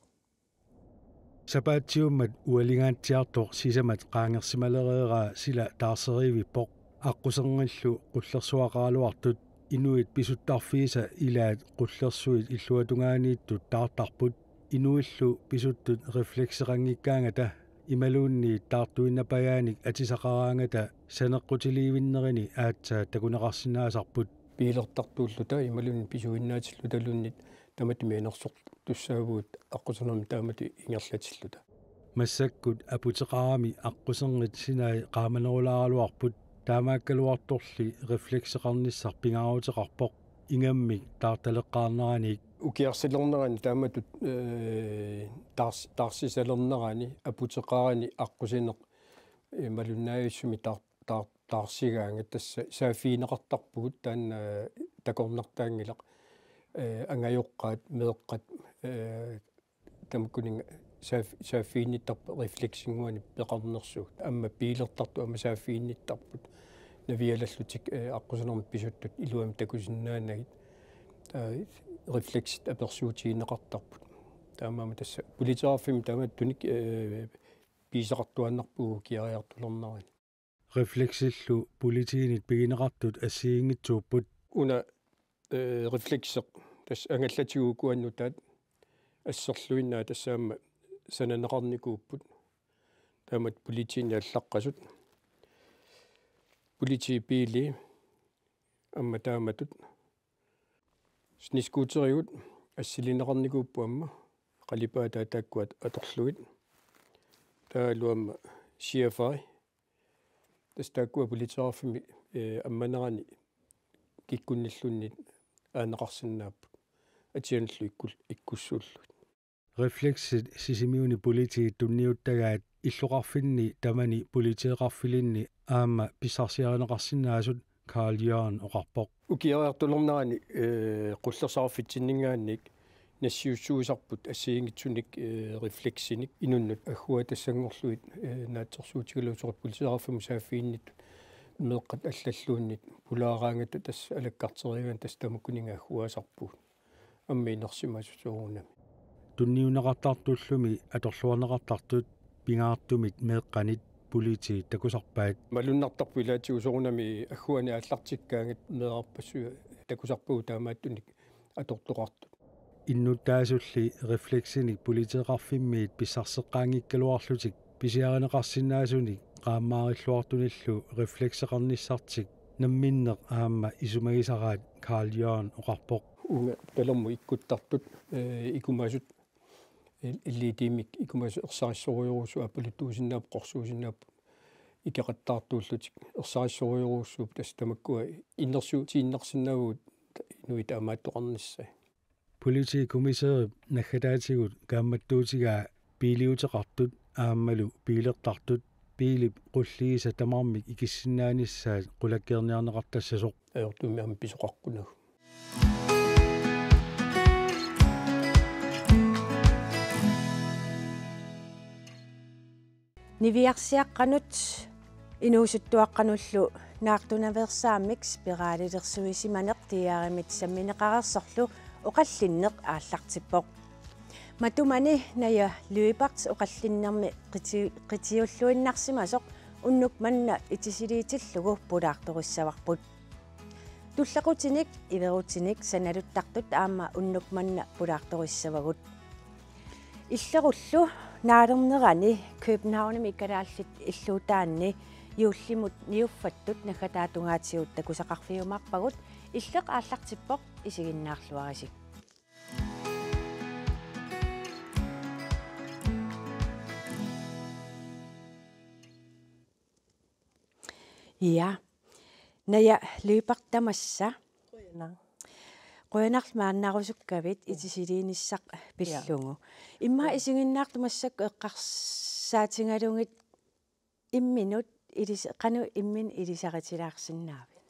Sapaatsiummat ualingaatsiartoq sisamat qaangersimalereeraa sila taarseriivippoq. Aqquserngillu qullersuaqaraluartut inuit pisuttarfiisa ilaat qullersuit illuatungaaniittut taartarput. Inuillu pisuttut reflekseqanngikkaangata imaluunniit taartuinnapajaanik atisaqaraangata saneqqutiliivinnerini aatsaat takuneqarsinnaasarput. Biilertartuulluta imaluunniit pisuinnaatillutaluunniit tamatuma inersortussaavugut aqqusinermi taamatut ingerlatilluta. Massakkut aputeqarami aqquserngit sinai qaamanerulaaraluarput, taamaakkaluartorli reflekseqarnissaq pingaaruteqarpoq ingammik taartaleqqaarneraniit. Ukiarsilernerani taamatut, ee, taars-, taarsisalernerani aputeqarani aqqusineq, ee, malunnaavissummik taar-, taar-, taarsigaangat tassa saaffigineqartarpugut taanna, ee, takornartaanngilaq, ee, angajoqqaat, meeqqat, ee, tamakkuninnga saaf-, saaffiginnittarput refleksinnguanik peqarnersugut. Aamma biilertartut aamma saaffiginnittarput. Navialallutik, ee, aqqusinermi pisuttut iluamik takusinnaanagit. Taava refleksit apersuutigineqartarput. Taamaammat tassa politeerarfimmi taamattunik, ee, pigisaqartuaannarpugut ukiariartulernerani. Refleksillu politiinit pigineqartut assigiinngitsuupput. Una, ee, reflekseq tassa angallatiguukuannutaat asserluinnaat tassa aamma sananeqarnikuupput. Taamatut politiinit allaqqasut. Politiit biilii aamma taamatut. Snescooterigut assilineqarnikuupput aamma qalipaataa taakkua atorlugit. Taavalu aamma C F I. Tassa taakkua politeerarfimmi, ee, ammanerani kikkunnilluunniit aaneqarsinnaapput. Atianullu ikkul-, ikkussuullugit. Refleksit Sisimiuni politiit tunniuttagaat illoqarfinni tamani politeeqarfilinni aamma pissarsiarineqarsinnaasut Carl Jørgen oqarpoq. Ukiariartulernerani, eh, qullersaqarfitsinninngaanniit nassiussuisarput assigiinngitsunik, eh, refleksinik inunnut agguatassanngorlugit, eh, naatsorsuutigalugu soorlu politeeqarfimmut saaffiginnittut meeqqat allalluunniit pulaaraangatta tassa alakkarteriigaanni tassa tamakkuninnga agguaasarpugut. Aamma inersimasut soorunami. Tunniunneqartartullumi atorluarneqartartut pingaartumit meeqqanit politiit takusarpaat. Malunnartarpoq ilaatigut soorunami agguani aallartikkaangat meerarpassuit takusarpagut taamaattunik atortoqartut. Innuttaasulli refleksinik politeeqarfimmiit pissarseqqaanngikkaluarlutik pisiarineqarsinnaasunik qaammaarilluartunillu reflekseqarnissartik namminneq aamma isumagisaraat Carl Jørgen oqarpoq. Uunga talermut ikkuttartut, eh, ikumaasut, eh, L E D-mik ikumaasut ersarissorujorujussuupput, apuuttuusinnaapput, qorsuusinnaapput, ikeqattaartuullutik ersarissorujorujussuupput, tassa tamakkua innersuussiinnarsinnaavugut inuit taamaattoqarnissai. Politikommissærip naggataatigut kaammattuutigaa biiliuteqartut aammalu biilertartut biilip qulliisa tamarmik ikissinnaanissaat qulakkeerniarneqartassasoq. Ajortumik aamma pisoqaqqunagu. Niviarsiaqqanut inuusuttuaqqanullu naartunaveersaammik spiralilersuisimaneq T R M-it sammineqareersorlu oqallinneq aallartippoq. Matumani Naja Lyberth oqallinnermi qiti-, qitiulluinnarsimasoq unnuk manna itisiliitillugu pulaartorissavarput. Tullequtinik, iverutinik sanaluttartut aamma unnuk manna pulaartorissavagut. Illerullu naalernerani Københavnimi kalaallit illuutaanni juullimut niuffattut naggataatungaatigut takusaqarfigiumaarpagut. Illeq aallartippoq, isiginnaarluarisi. Ja. Naja Lyberth, tamassa. Qujanaq. Qujanarlu maannarusukkavit itisiliinissaq pillugu. Immaqa isiginnaartut massakkut eqqarsaatigalugit imminut ilis-, qanoq imminut ilisaritilaarsinnaavit?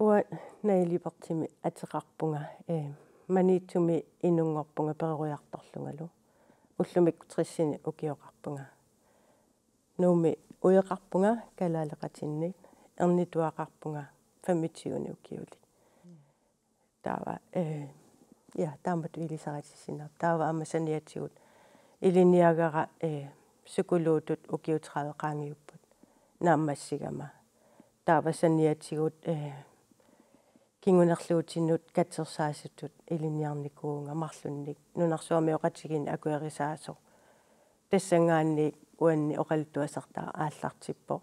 Uanga Naja Lyberthimik ateqarpunga, eh, Maniitsumi inunngorpunga peroriartorlungalu. Ullumikkut tressinik ukioqarpunga. Nuummi ueqarpunga kalaaleqatinni, ernituaqarpunga femogtyvenik ukiulik. Taava, eh, ja, taamatut ilisaritissinnaavara. Taava aamma saniatigut ilinniagara, eh, psykologitut ukiut tredive qaangiupput naammassigama. Taava saniatigut, eh, kingunerluutinut katersaasutut ilinniarnikuuvunga marlunnik nunarsuarmioqatigiinnik akuerisaasoq. Tassanngaanniit uanni oqaluttuassartara aallartippoq.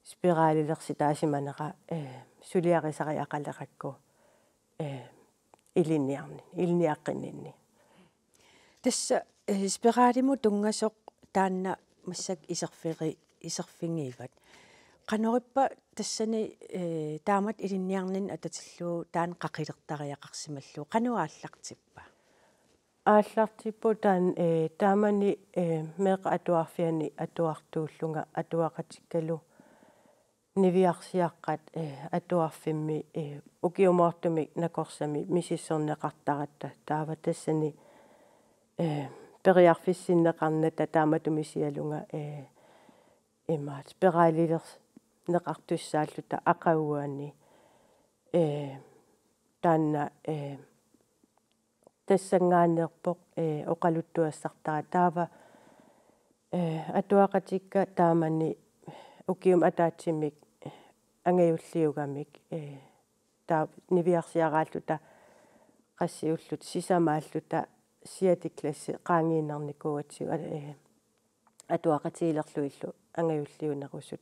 Spiralilersimaneqa, eh, suliarisariaqalerakku, eh, ilinniarni-, ilinniaqqinninni. Tassa, eh, spiralimut tunngasoq taanna massakkut iserfigi-, iserfigivat. Qanorippa tassani, eh, taamatut ilinniarninni atatillugu taanna qaqilertariaqarsimallugu? Qanoq aallartippa? Aallartippoq taanna, eh, taamani, eh, meeqqat atuarfianni atuartuullunga atuaqatikkalu niviarsiaqqat, eh, atuarfimmi, eh, ukiumoortumik nakorsami misissorneqartaratta, taava tassani, eh, periarfissinneqarnata taamatut misigalunga, eh, imaat spiralilerneqartussaalluta aqaguani, eh, taanna, eh, tassanngaanneerpoq, eh, oqaluttuassartara. Taava, eh, atuaqatikka taamani ukiumik ataatsimik angajulliugamik, eh, taava niviarsiaraalluta qassiulluta sisamaalluta sjette klassi qaangiinnarnikuugatsigu, eh, atuaqatigiilerlugillu angajulliunerusut.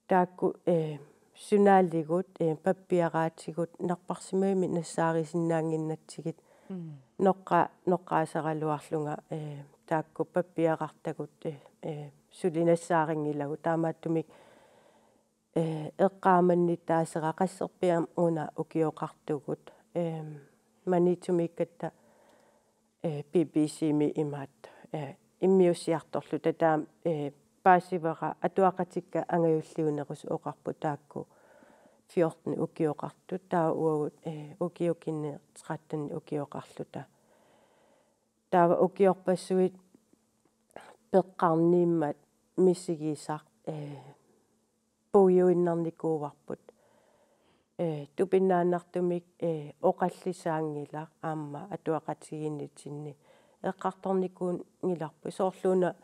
Taakku, eh, journaligut, eh, pappiaraatigut, napparsimmavimmi nassaarisinnaannginnatsigit, mm, noqqa-, noqqaasaraluarlunga, eh, taakku pappiarartagut, eh, eh, suli nassaarinngilakka, taamaattumik, eh, eqqaamannittaasera qasserpiaq una ukioqartugut, eh, Maniitsumiikkatta, eh, B B C-mi imaat, eh, immiussiartorluta taama, eh, paasivara atuaqatikka angajulliunerusut oqarput taakku fjorten ukioqartut, taava uagut, eh, ukioq kingorna tretten ukioqarluta. Taava ukiorpassuit peqqarniimmat misigisaq, eh, puiguinnarnikuuarput. Eh, tupinnaannartumik, eh, oqallisaanngilaq aamma atuaqatigiinnitsinni eqqartornikuunngilarput. Soorlu una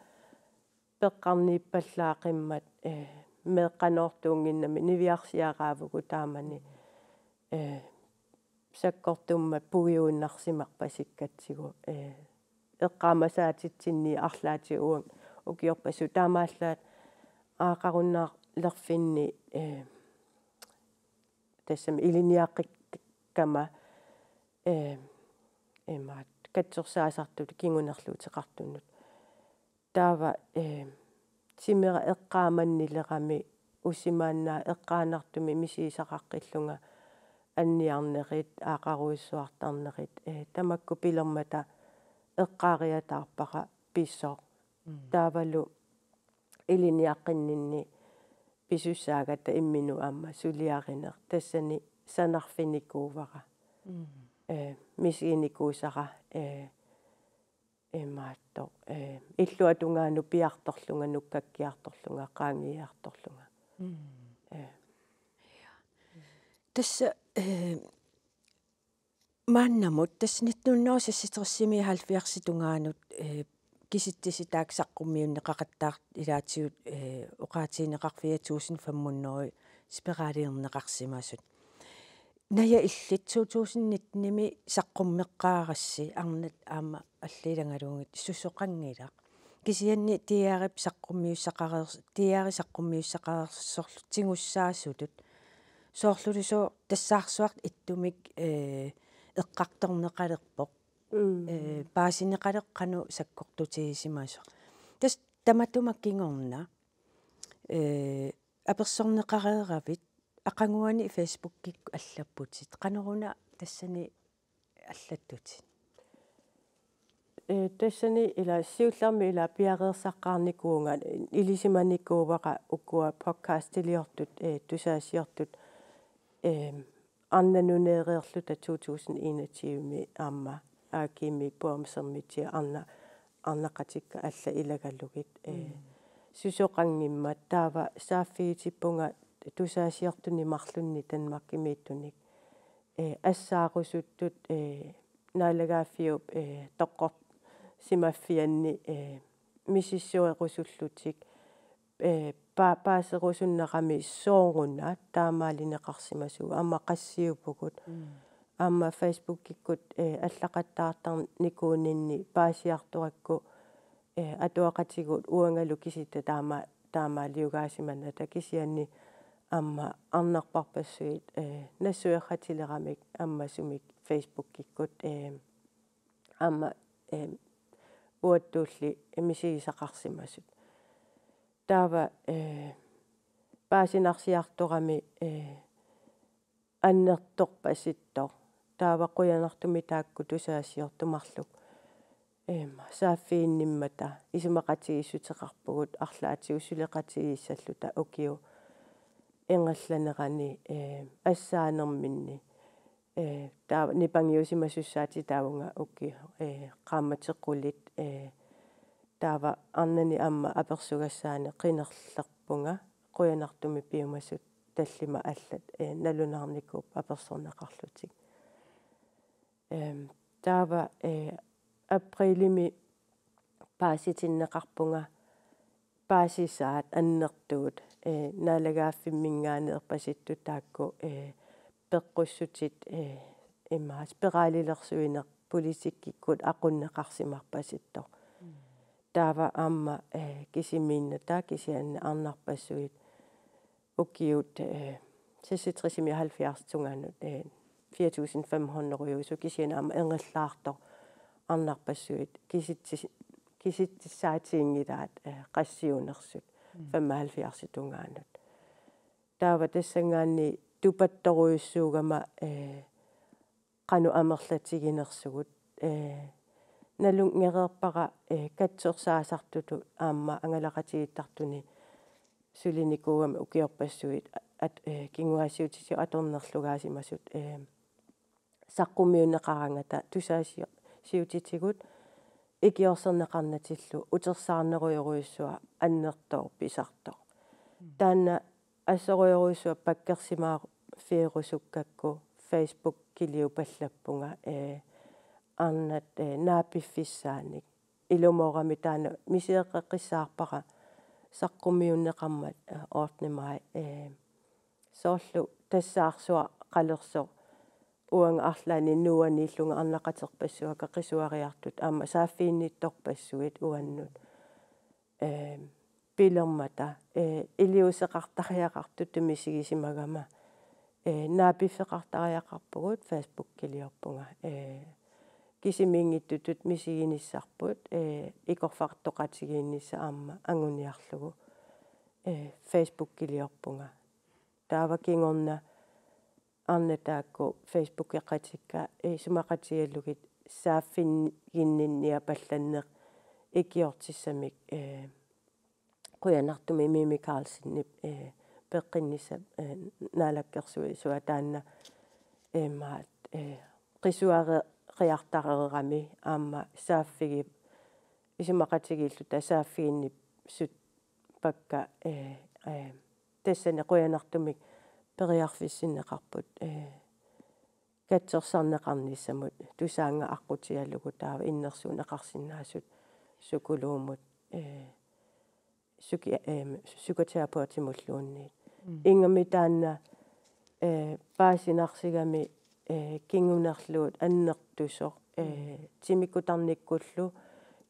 peqqarniippallaaqimmat, eh, meeqqanoortuunnginnami niviarsiaraavugut taamani, eh, sakkortummat puiguinnarsimarpasikkatsigu, eh, eqqaamasaatitsinni arlaatigut ukiorpassuit taamaallaat aaqarunnaarlerfinni, eh, tassami ilinniaqqikkama, eh, imaat katsorsaasartut kingunerluuteqartunut. Taava, eh, timera eqqaamannilerami usimaannaa eqqaanartumik misigisaqaqqillunga anniarnerit, aaqarujussuartarnerit, eh, tamakku pilermata eqqaariataarpara pisoq. Mm. Taavalu ilinniaqqinninni pisussaagatta imminut aamma suliarineq tassani sanarfinikuuara. Mm. Eh, misiginikuusara, eh, imaattoq, eh, illuatungaanut piartorlunga, nukkakkiartorlunga, qaangiiartorlunga. Mm. Eh. Tassa, eh, maannamut, tassa nitten hundrede og seksogtresimi halvfjerdsimi tungaanut, eh, kisitsisit taakku saqqummiunneqaqattaartut ilaatigut, eh, oqaatigineqarput fire tusind fem hundrede spiraliorneqarsimasut. Naja illit to tusind nittenimi saqqummeqqaarassi arnat aamma alliilangaluugit susoqanngilaq. Kisianni D R-ip saqqummiussaqareers-, D R-i saqqummiussaqareersorlu tigussaasutut. Soorlulusooq tassaarsuartut ittumik, eh, eqqartorneqalerpoq. Mm. Eh, paasineqaleq qanoq sakkortutigisimasoq. Tassa tamatuma kingorna, eh, apersorneqareeravit aqaguani Facebookikkut allapputit. Qanoruna tassani allattutit? Eh, tassani ila siullermik ila piareersaqqaarnikuuvunga, ilisimanikuuara ukua podcastiliortut, eh, tusaasiortut, eh, arnat nuneereerluta to tusind enogtyvemi aamma A G-mi Puamsermitsiaq arna-, arnaqatikka allat ilagalugit, eh, mm, susoqanngimmat taava saaffigitippunga tusaasiortunik marlunnik Danmarkimiittunik, eh, assaarusuttut, eh, naalagaaffiup, eh, toqqorsimaffianni, eh, misissuerusullutik, eh, pa-, paaserusunnerami sooruna taamaalineqarsimasugut aamma qassiupugut. Mm. Aamma Facebookikkut, eh, allaqattaartarnikuuninni paasiartorakku, eh, atuaqatigiit uangalu kisitta taama-, taamaaliugaasimanata kisianni aamma arnarparpassuit, eh, nassueratileramik ammasumik Facebookikkut, eh, aamma, eh, uattulli misigisaqarsimasut. Taava, eh, paasinarsiartorami, eh, annertorpasittoq. Taava qujanartumik taakku tusaasiortut marluk, ehm, saaffiginnimmata isumaqatigiissuteqarpugut arlaatigut suleqatigiissalluta ukiut ingerlanerani, eh, assaanerminni. Eh, taava nipangiusimasussaatit taavunga ukiut, eh, qaammatit qulit, eh, taava arnani aamma apersugassaani qinerlerpunga, qujanartumik piumasut tallimat allat, eh, nalunaarnikuupput apersorneqarlutik. Ehm, taava, eh, aprilimi paasitinneqarpunga paasisaat annertuut, eh, naalagaaffimminngaanneerpasittut taakku, eh, peqqussutit, eh, immaqa spiralilersuineq politikkikkut aqunneqarsimarpasittoq. Mm. Taava aamma, eh, kisimiinnata kisianni arnarpassuit ukiut, eh, seksogtresimi halvfjerdsimi tungaanut, eh, fire tusind fem hundrede euro, kisianni aamma ingerlaartoq arnarpassuit kisitsis-, kisitsissaatiginngilaat, eh, qassiunersut. Mm. Femoghalvfjerdsimi tungaanut. Taava tassanngaanniit tupattorujussuugama, eh, qanoq amerlatiginersugut, eh, nalunngereerpara, eh, katsorsaasartutut aamma angalaqatigiittartuni sulinikuugami ukiorpassuit at-, eh, kinguaassiuutitigut atornerlugaasimasut, eh, saqqummiunneqaraangata tusaasio-, siutitigut ikiorserneqarnatillu utersaarnerujorujussuaq annertooq pisartoq. Mm. Taanna assorujorujussuaq pakkersimaaffigerusukkakku Facebookiliupallappunga, eh, arnat, eh, naapiffissaanik. Ilumoorami taanna misigeqqissaarpara saqqummiunneqarmat, eh, ottende maj, eh, soorlu tassaarsuaqalersoq uanga arlaanni nuuaniillunga arnaqaterpassuakka qisuariartut aamma saaffiginnittorpassuit uannut, eh, pilermata, eh, iliuuseqartariaqartutut misigisimagama, eh, naapiffeqartariaqarpugut Facebookiliorpunga, eh, kisimiinngitsutut misiginissarput, eh, ikorfartoqatigiinnissaq aamma anguniarlugu, eh, Facebookiliorpunga. Taava kingorna arnat taakku Facebookeqatikka, eh, isumaqatigalugit saaffiginninniapallanneq ikiortissamik, eh, qujanartumik Mimi Karlsenip, eh, peqqinnissaq, eh, naalakkersuisua taanna, eh, maat, eh, qisuariartareerami aamma saaffigi-, isumaqatigiilluta saaffiginnissut pakka, eh, eh, tassani qujanartumik periarfissinneqarput, eh, katsorsarneqarnissamut Tusaannga aqqutigalugu taava innersuunneqarsinnaasut sukuluumut, eh, psyki-, eh, psykoterapeutimulluunniit. Mm. Ingammik taanna, eh, paasinarsigami, eh, kingunerluut annertusoq, eh, mm, timikkutarnikkullu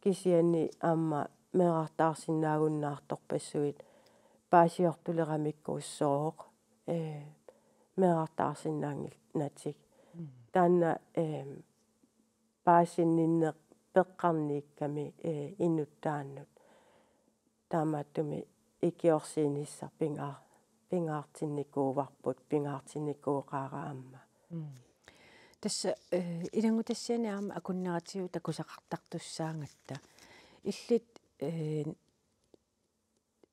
kisianni aamma meerartaarsinnaagunnaartorpassuit paasiortuleramikku sooq, eh, meerartaarsinnaanngilaq natik. Mm. Taanna, eh, paasinninneq peqqarniikkami, eh, inuttaannut. Taamaattumik ikiorsiinissaq pingaa-, pingaartinnikuuarput, pingaartinnikuuqaara aamma. Mm. Tassa, eh, ilanngutassiami aamma akunneratigut takusaqartartussaagatta. Illit, eh,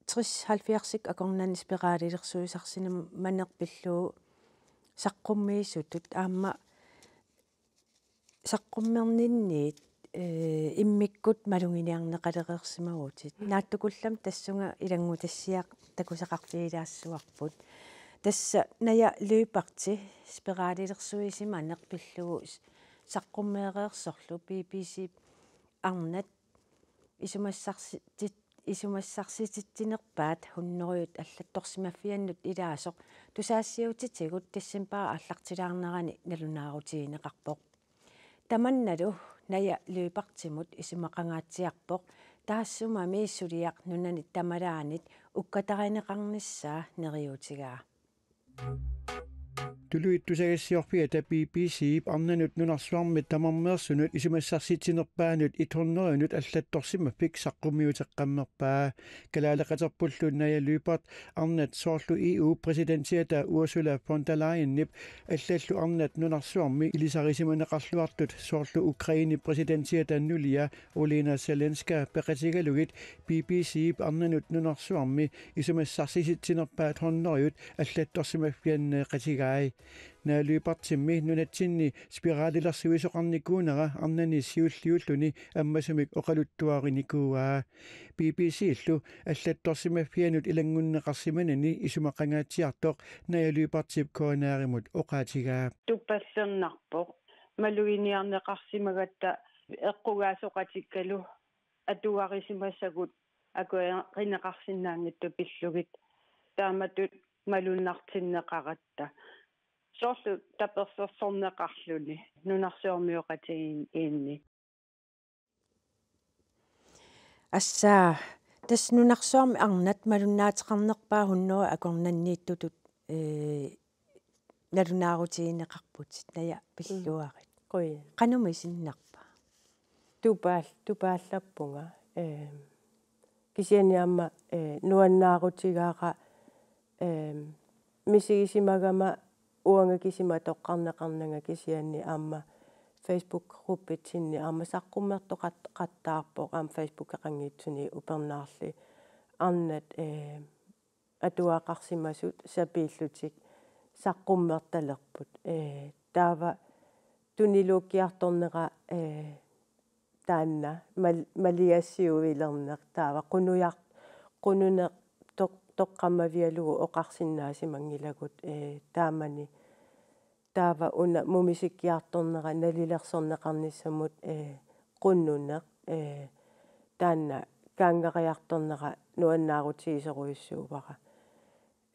tres halvfjerdsikkut akornanni spiralilersuisarsimaneq pillugu saqqummiisutut aamma saqqummerninniit, eh, immikkut maluginiarneqalereersimavutit. Naatsukullammik tassunga ilanngutassiaq takusaqarfigilaassavarput. Tassa Naja Lyberth spiralilersuisimaneq pillugu s-, saqqummeereersorlu B B C arnat isumassarsitit-, isumassarsititsinerpaat hunnorujut allattorsimaffiannut ilaasoq tusagassiuutitigut decembarip aallartilaarnerani nalunaarutigineqarpoq. Tamannalu Naja Lyberthimut isumaqangaatsiarpoq taassumami suliaq nunanit tamalaanit ukkatarineqarnissaa neriuutigaa. Tuluit tusagassiorfiata B B C-p arnanut nunarsuarmit tamarmeersunut isumassarsitsinerpaanut et hundredenut allattorsimaffik saqqummiuteqqammerpaa. Kalaaleqaterpullu Naja Lyberth arnat soorlu E U-p præsidentiata Ursula von der Leyenip allallu arnat nunarsuarmi ilisarisimaneqarluartut soorlu Ukrainep præsidentiata nulia Olena Zelenska peqatigalugit B B C-p arnanut nunarsuarmi isumassarsisitsinerpaat hundredit allattorsimaffianneeqatigai. Naja Lyberthimmi nunatsinni spiralilersuisoqarnikuunera arnani siulliulluni ammasumik oqaluttuarinikuuaa. B B C-llu allattorsimaffianut ilanngunneqarsimanani isumaqangaatsiartoq Naja Lyberthip K N R-imut oqaatigaa. Tupaallernarpoq maluginiarneqarsimagatta eqqugaasoqatikkalu atugarisimasagut akuerineqarsinnaanngitsut pillugit taamatut malunnartinneqaratta. Soorlu tapersersorneqarluni nunarsuarmioqatigiinni. Assa, tassa nunarsuarmi arnat malunnaateqarnerpaat hundrede akornanniittutut, eh, nalunaarutigineqarputit, Naja, pilluarit. Qujan. Qanoq isiginnarpa? Tupaal-, tupaallappunga. Eh, kisianni aamma, eh, nuannaarutigaara, eh, misigisimagama uanga kisima toqqarneqarnanga kisianni aamma Facebook-gruppitsinni aamma saqqummertoqattaarpoq, aamma Facebookeqanngitsuni upernaarli arnat, eh, atuaqarsimasut sapiillutik saqqummertalerput. Eh, taava tuniluukkiartornera, eh, taanna mal-, maliassiuilerneq taava qunujar-, qununeq toq-, toqqammavigalugu oqarsinnaasimanngilakku, eh, taamani. Taava una mumisikkiartornera nalilersorneqarnissamut, eh, qununeq, eh, taanna kaanngariartornera nuannaarutigisorujussuuara.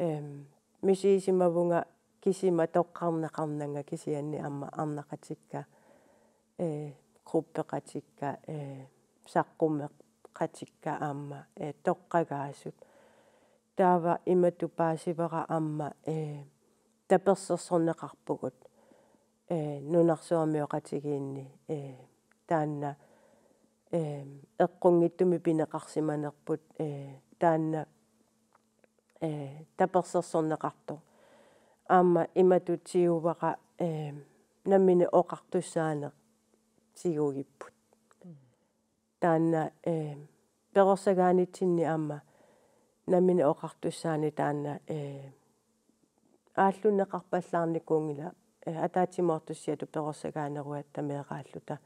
Em, misigisimavunga kisima toqqarneqarnanga kisianni aamma arnaqatikka, eh, gruppeqatikka, eh, saqqummeqatikka aamma, eh, toqqagaasut. Taava imatut paasivara aamma, eh, tapersersorneqarpugut, eh, nunarsuarmioqatigiinni, eh, taanna, eh, eqqunngitsumik pineqarsimanerput, eh, taanna, eh, tapersersorneqartoq. Aamma imatut tiguara, eh, nammineq oqartussaaneq tigugipput. Taanna, eh, perorsagaanitsinni aamma nammineq oqartussaaneq taanna, eh, aallunneqarpallaarnikuunngilaq, eh, ataatsimoortussiatut perorsagaanerugatta meeraalluta.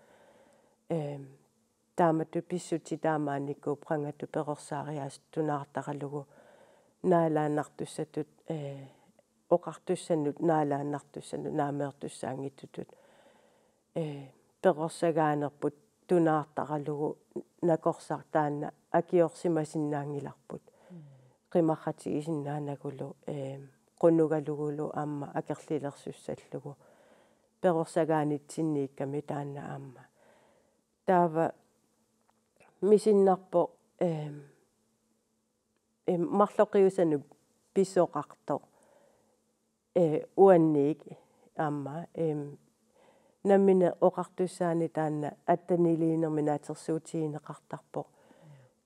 Eh, taamatut pissutsit taamaannikut qangatut perorsaariaasut tunaartaralugu naalaannartussatut, eh, oqartussannut naalaannartussanut naammagitussaanngitsutut, eh, perorsagaanerput tunaartaralugu nakorsaq taanna akiorsimasinnaanngilarput. Mm. Qimarratigisinnaanagulu, eh, qunugalugulu aamma akerlilersussallugu. Perorsagaanitsinniikkami taanna aamma. Taava misinnarpoq, eh, eh, marloqiusanut pisoqartoq, eh, uanniit aamma, em, nammineq oqartussaaneq taanna atteniliinermi naatsorsuutigineqartarpoq,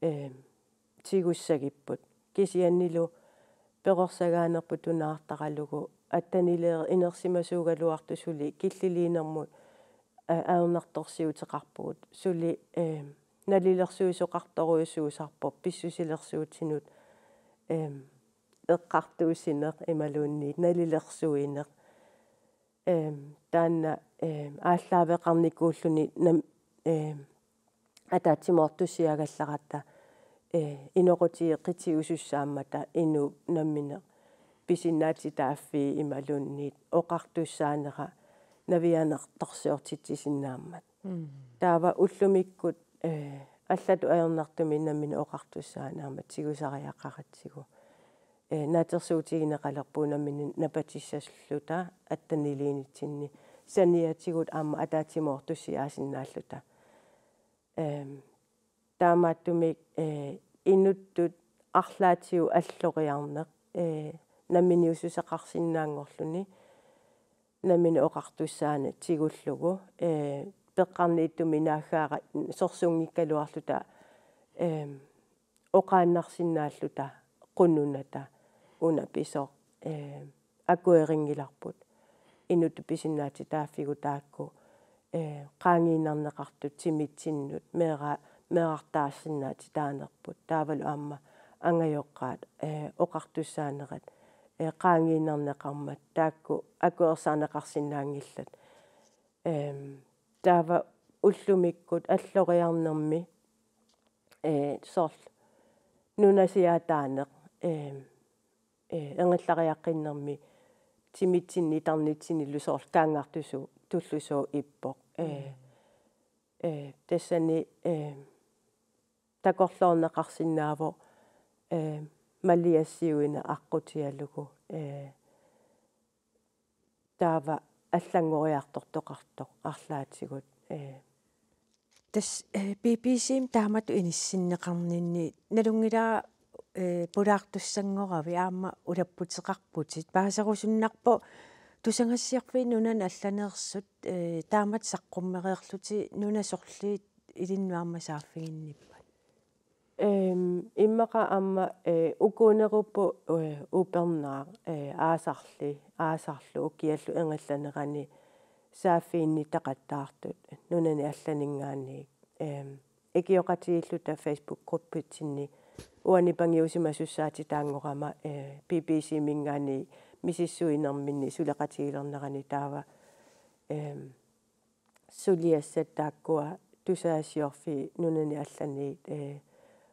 em, tigussagipput. Kisiannili perorsagaanerput tunaartaralugu atteniliineq inersimasuugaluartoq suli killiliinermut, eh, ajornartorsiuteqarpugut. Suli, em, nalilersuisoqartorujussuusarpoq pissusilersuutinut, em, eqqartuussineq imaluunniit nalilersuineq. Em, taanna, em, aallaaveqarnikuulluni nam-, em, ataatsimoortussiagallaratta, eh, inoqutigeqqitigusussaammata inuup nammineq pisinnaatitaaffii imaluunniit oqartussaanera navianartorsiortitsisinnaammat. Mm. Taava ullumikkut, eh, allatut ajornartumik nammineq oqartussaaneq aamma tigusariaqaratsigu. Eh, naatsorsuutigineqalerpugut nammineq napatissalluta atteniliinitsinni saniatigut aamma ataatsimoortussiaasinnaalluta. Em, taamaattumik, eh, inuttut arlaatigut alloriarneq, eh, namminiussuseqarsinnaanngorluni nammineq oqartussaaneq tigullugu, eh, peqqarniittumik naaggaara sorsunngikkaluarluta, em, oqaannarsinnaalluta qununata una pisoq, eh, akuerinngilarput. Inuttut pisinnaatitaaffigut taakku, eh, qaangiinnarneqartut timitsinnut meera-, meerartaarsinnaatitaanerput. Taavalu aamma angajoqqaat, eh, oqartussaanerat, eh, qaangiinnarneqarmat taakku akuersaarneqarsinnaanngillat. Em, taava ullumikkut alloriarnermi, eh, soorlu nunasiaataaneq, em, eh, engillariaqqinnermi timitsinni tarnitsinnilu soorlu kaangartusu-, tullusooq ippoq. Eh, mm, eh, tassani, eh, takorloorneqarsinnaavoq, eh, maliassiuineq aqqutigalugu, eh, taava allanngoriartortoqartoq arlaatigut, eh. Tassa, eh, B B C-mi taamatut inissinneqarninni nalunngilara, eh, pulaartussanngoravit aamma ulapputeqarputit. Paaserusunnarpoq tusagassiorfiit nunani allaneersut, eh, taamatut saqqummereerlutit nunat sorliit ilinnut aamma saaffiginnippat? Em, immaqa aamma, eh, ukuunerupput, eh, upernaaq, eh, aasarli, aasarlu ukiallu ingerlanerani saaffiginnittoqattaartut nunani allaninngaanniit, eem, ikioqatigiilluta Facebook-gruppitsinni uani pangiusimasussaatitaanngorama, ee, B B C-minngaanniit misissuinerminni suleqatigilernerani taava, eem, suliassat taakkua tusagassiorfiit nunani allaniit, ee,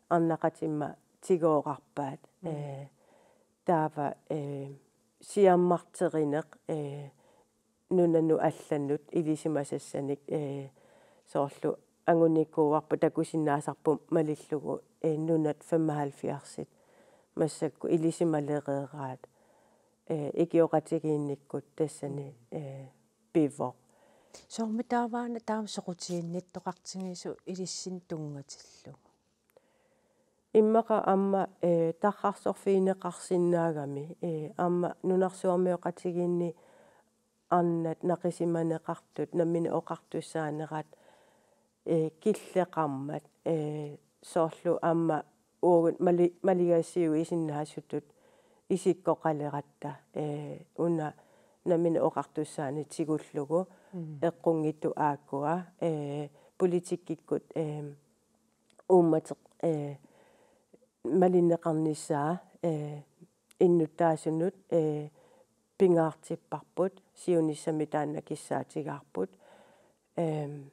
arnaqatima tigooqqaarpaat, mm, ee, taava, ee, siammarterineq, ee, nunanut allanut ilisimasassanik, ee, soorlu angunikuuarput takusinnaasarput malillugu, ee, nunat femoghalvfjerdsit massakkut ilisimalereeraat, ee, ikioqatigiinnikkut tassani, mm, ee, pivoq. Soormi taava una taama soqutiginnittoqartigisoq ilissinnut tunngatillugu? Immaqa aamma, ee, tarrarsorfigineqarsinnaagami, ee, aamma nunarsuarmioqatigiinni arnat naqisimaneqartut nammineq oqartussaanerat, ee, killeqarmat, ee, soorlu aamma uagut mali-, maligassiuisinnaasutut isikkoqaleratta, ee, una nammineq oqartussaaneq tigullugu, mm, eqqunngitsut aakkua, ee, politikkikkut, ee, uummateq, ee, malinneqarnissaa, ee, innuttaasunut, ee, pingaartipparput, siunissami taanna kissaatigaarput. Eem,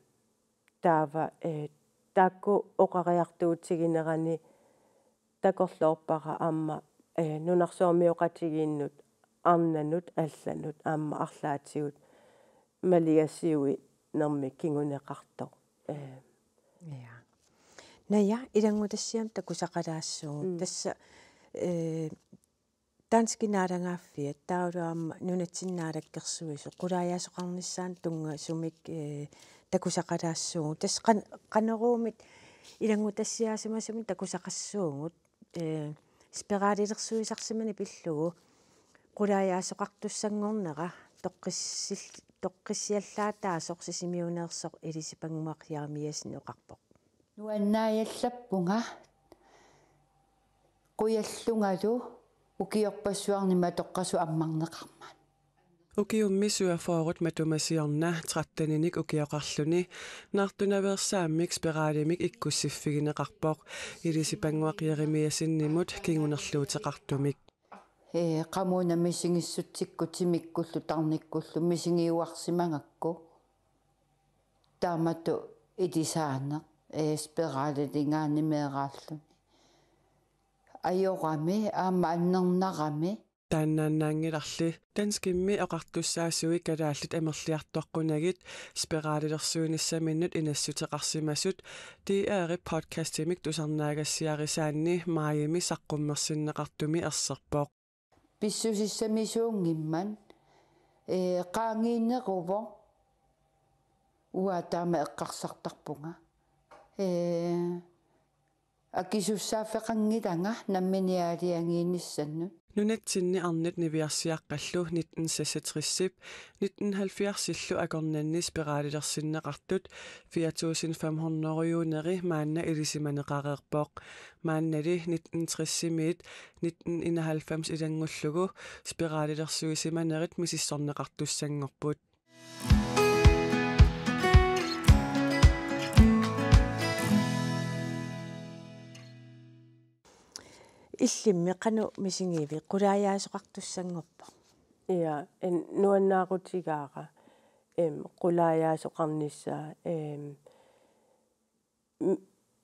taava, ee, taakku oqariartuutiginerani takorloorpara aamma, ee, nunarsuarmioqatigiinnut arnanut allanut aamma arlaatigut maligassiuinermik kinguneqartoq. Ee. Ja. Naja, ilanngutassiami takusaqalaassuugut. Mm. Tassa, ee, danskit naalagaaffiat taavalu aamma nunatsinni naalakkersuisut qulaajaasoqarnissaannut tunngasumik, ee, takusaqalaassuugut. Tassa qan-, qanorooq-mi ilanngutassiaasimasumik takusaqassuugut, ee, spiralilersuisarsimaneq pillugu qulaajaasoqartussanngornera toqqissil-, toqqissiallaataasoq Sisimiuneersoq Elise Pannguaq Jeremiassen oqarpoq. Nuannaajallappunga qujallungalu ukiorpassuarni matoqqasut ammarneqarmat. Ukiummi syvogfyrre matuma siorna tretteninik ukioqarluni naartunaveersaammik spiralimik ikkussiffigineqarpoq Elise Pannguaq Jeremiassenimut kingunerluuteqartumik. Ee, qamuuna misigissutsikkut timikkullu tarnikkullu misigiuarsimagakku taamatut ilisaaneq, ee, spiralilinngaanniit meeraalluni. Ajorami aamma annernarami. Taannaannaanngilarli danskimmi oqartussaasui kalaallit amerliartoqqunagit spiralilersuinissaminnut inassuteqarsimasut D R-ip podcastimik tusarnaagassiarisaanni maajimi saqqummersinneqartumi erserpoq. Pissusissamisuunngimmat, ee, qaangiinneruvoq, uanga taama eqqarsartarpunga. Ee, akisussaaffeqanngilanga nammineq aalajangiinissannut. Nunatsinni arnat niviarsiaqqallu nitten seksogtresip nitten halvfjerdsillu akornanni spiralilersinneqartut fire tusind fem hundrede-uneri maanna ilisimaneqareerpoq. Maannali nitten tresimiit nitten enoghalvfems ilanngullugu spiralilersuisimanerit misissorneqartussanngorput. Illimmi qanoq misigivit, qulaajaasoqartussanngorpoq? Ja, en nuannaarutigaara, em, qulaajaasoqarnissaa, em, m-,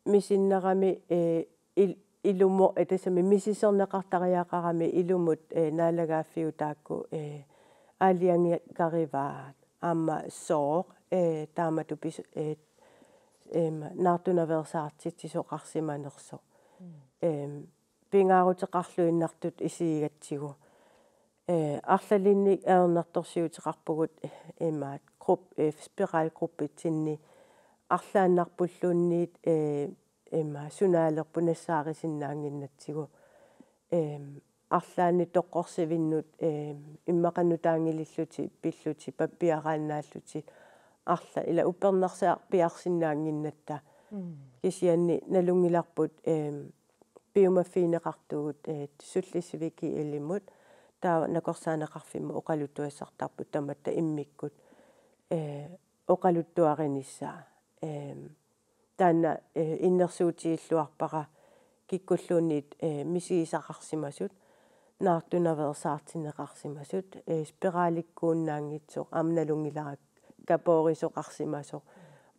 misinnarami, ee, il-, ilumoortumik, ee, tassami misissorneqartariaqarami ilumut, ee, naalagaaffiup taakku, ee, aalajangikarivaat aamma sooq, ee, taamatut pis-, ee, em, naartunaveersaartitsisoqarsimanersoq. Mm. Em, pingaaruteqarluinnartut isigigatsigu. Ee, arlalinnik ajornartorsiuteqarpugut, ee, imaat grupp-, ee, spiralgruppitsinni arlaannarpulluunniit, ee, imaat sunaalerput nassaarisinnaannginnatsigu. Em, arlaannik toqqorsivinnut, em, immaqa nutaanngilillutik pillutik pappiaraannaallutik arla ila uppernarsarpiarsinnaannginnatta. Mm. Kisianni nalunngilarput, em, piumaffigineqartugut, ee, sullissivik G L-imut, taava nakorsaaneqarfimmut oqaluttuassartarput tamatta immikkut. eh, oqaluttuarinissaa. Ehm, taanna, eh, innersuutigilluarpara kikkulluunniit, eh, misigisaqarsimasut, naartunaveersaartinneqarsimasut, eh, spiralikkuunnaanngitsoq, aamma nalunngilara kapoorisoqarsimasoq,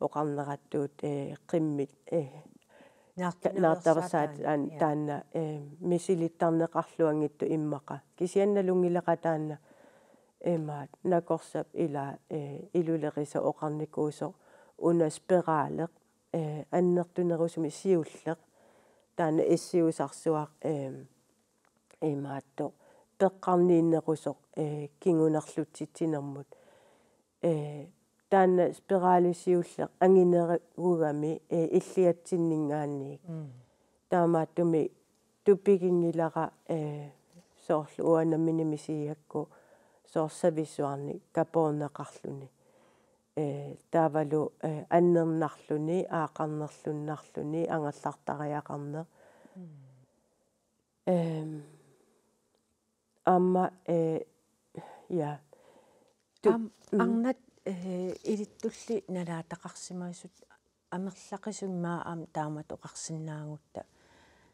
oqarnerattuut, eh, qimmit, eh, naartunaveersaat naartunaveersaat taan-, ja, taanna, eh, misilittarneqarluanngitsoq immaqa. Kisianni nalunngilara taanna, imaat, nakorsap ila, eh, ilulerisaq oqarnikuusoq una spiraleq, eh, annertunerusumik siulleq. Taanna issiusarsuaq, eh, imaattoq peqqarniinnerusoq, eh, kingunerlutsitsinermut. Eh, taanna spirali siulleq anginerugami, eh, illiatsinninngaanniit. Mm. Taamaattumik tupiginngilara, eh, soorlu uanga nammineq misigigakku soorlu savissuarnik kapoorneqarluni. Eh, taavalu, eh, annernarluni, aaqarnerlunnarluni, angerlartariaqarneq. Mm. Ehm, aamma, eh, ja. Tu-, Aam-, mm. Arnat, eh, ilittulli nalaataqarsimasut amerlaqisumik aamma taamatut oqarsinnaagutta.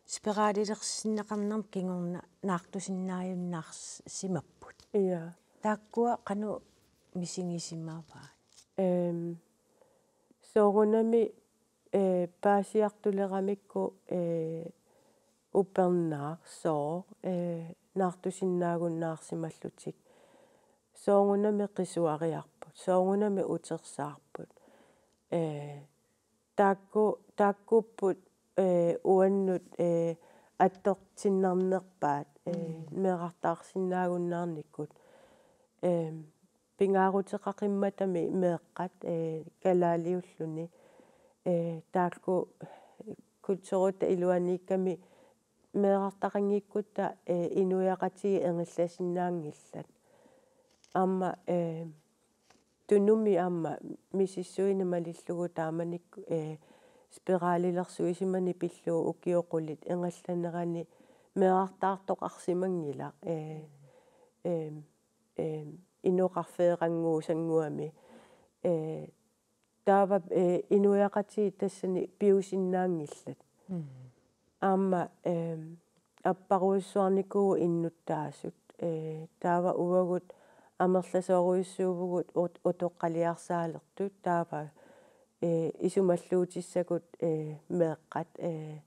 Spiralilersinneqarnermut kingorna naartusinnaajunnaarsimapput. Ja. Taakkua qanoq misigisimavaat? Ehm, soorunami, eh, paasiartuleramikku, eh, upernaaq sooq, eh, naartusinnaagunnaarsimallutik. Soorunami qisuariarput, soorunami utersaarput. Eh, taakku-, taakkuupput, eh, uannut, eh, attortinnarnerpaat, eh, mm, meerartaarsinnaagunnaarnikkut. Ehm, pingaaruteqaqimmatami meeqqat, eh, kalaaliulluni, eh, taakku kulturitta iluaniikkami meerartaqanngikkutta, eh, inuiaqatigiit ingerlasinnaanngillat. Aamma, eh, Tunumi aamma misissuineq malillugu taamanikkut, eh, spiralilersuisimaneq pillugu ukiut qulit ingerlanerani meerartaartoqarsimanngilaq, eh, eh, eh, inoqarfeerannguusannguami, eh, taava, eh, inuiaqatigiit tassani piusinnaanngillat. Mm. Aamma, ehm, apparujussuarnikuuvoq innuttaasut. Eh, taava uagut amerlasoorujussuuvugut ut-, utoqqaliarsaalertut, taava, eh, isumalluutissagut, eh, meeqqat, eh,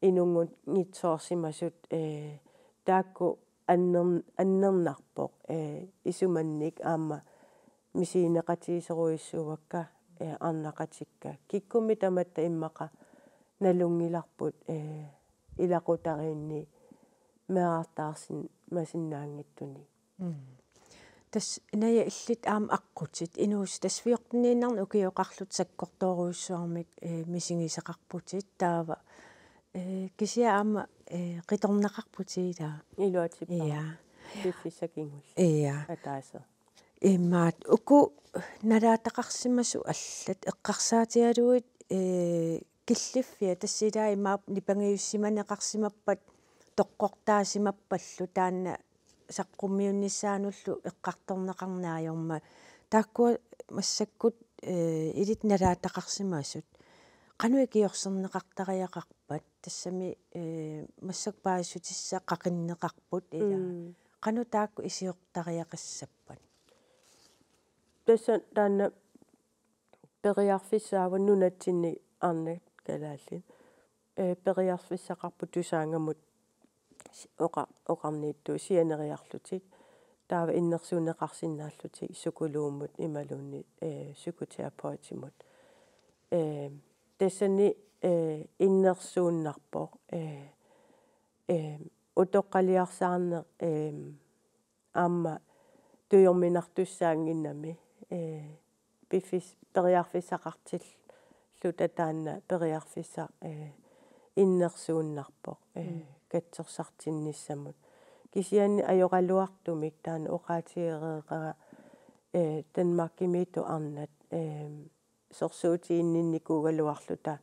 inunngitsoorsimasut, eh, taakku annern-, annernarpoq, eh, isumannik aamma misigineqatigisorujussuuakka, eh, arnaqatikka. Kikkummi tamatta immaqa nalunngilarput, eh, ilaqutariinni meerartaarsimasinnaanngitsunik. Mm. Tassa Naja, illit aamma aqqutit, inuusut tassa fjorteniinnarnik ukioqarlutit sakkortoorujussuarmik, eh, misigisaqarputit taava, eh, kisianni aamma, eh, qitornaqarputit ilaa? Iluatippara. Ja. Piffissaq kingulleq. Ja. Ataaseq. Imaat, uku nalaataqarsimasut allat eqqarsaatigalugit, eh, killiffiat tassa ilaa imaappoq nipangiussimaneqarsimappat toqqortaasimappallu taanna saqqummiunnissaanullu eqqartorneqarneq ajormat. Taakkua massakkut, eh, ilit nalaataqarsimasut qanoq ikiorserneqartariaqarpat? Tassami, eh, massakkut paasissutissaq qaqinneqarput ilaa. Mm. Qanoq taakku ikiortariaqassappat? Tassa taanna periarfissaavoq nunatsinni arnat kalaallit. Eh, periarfissaqarput Tusaanngamut si-, oqa-, oqarniittuut sianeriarlutik. Taava innersuunneqarsinnaallutik psykologimut imaluunniit, eh, psykoterapeutimut. Eh, tassani, eh, innersuunnarpoq, eh, eh, utoqqaliarsaarneq, eh, aamma tujorminartussaannginnami, eh, piffis-, periarfissaqartilluta taanna periarfissaq, eh, innersuunnarpoq, eh, mm, katsorsartinnissamut. Kisianni ajoraluartumik taanna oqaatigereerpara, eh, Danmarkimiittut arnat, eh, sorsuutiginninnikuugaluarluta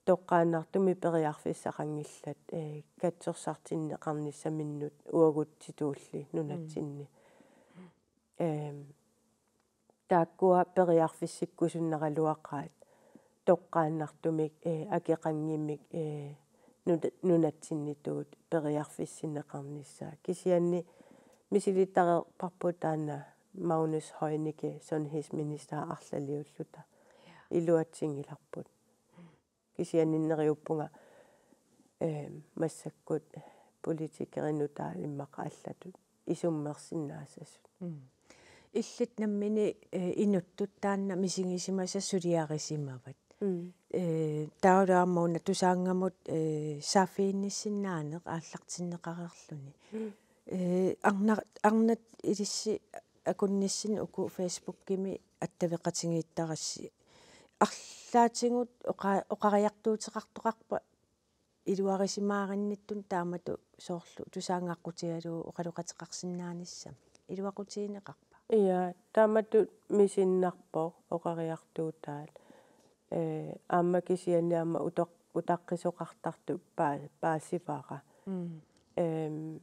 toqqaannartumik periarfissaqanngillat, eh, katsorsartinneqarnissaminnut uagutsitulli nunatsinni. Mm. Ehm, taakkua periarfissikkusunnaraluaqaat toqqaannartumik, eh, akeqanngimik, eh, nuna-, nunatsinnitut periarfissinneqarnissaa. Kisianni misilittareerparput taanna Magnus Heunicke sundhedsminister arlaliulluta. Iluatsinngilarput. Kisianni neriuppunga, eh, massakkut politikerinut taava immaqa allatut isummersinnaassasut. Mm. Illit nammineq, eh, inuttut taanna misigisimasat suliarisimavat. Mm. Eh, taavalu aamma una Tusaanngamut, eh, saaffiginnissinnaaneq aallartinneqareerluni. Mm. Eh, arna-, arnat ilissi akunnissinni uku Facebookimi attaveqatigiittarassi. Arlaatigut oqa-, oqariartuuteqartoqarpa iluarisimaarinnittut taamatut soorlu Tusaannga aqqutigalugu oqaloqateqarsinnaanissamik. Iluaqutigineqarpa? Ja, taamatut misinnarpoq oqariartuutaat. Eh, aamma kisianni aamma utoq-, utaqqisoqartartut paa-, paasivara. Mm. Ehm,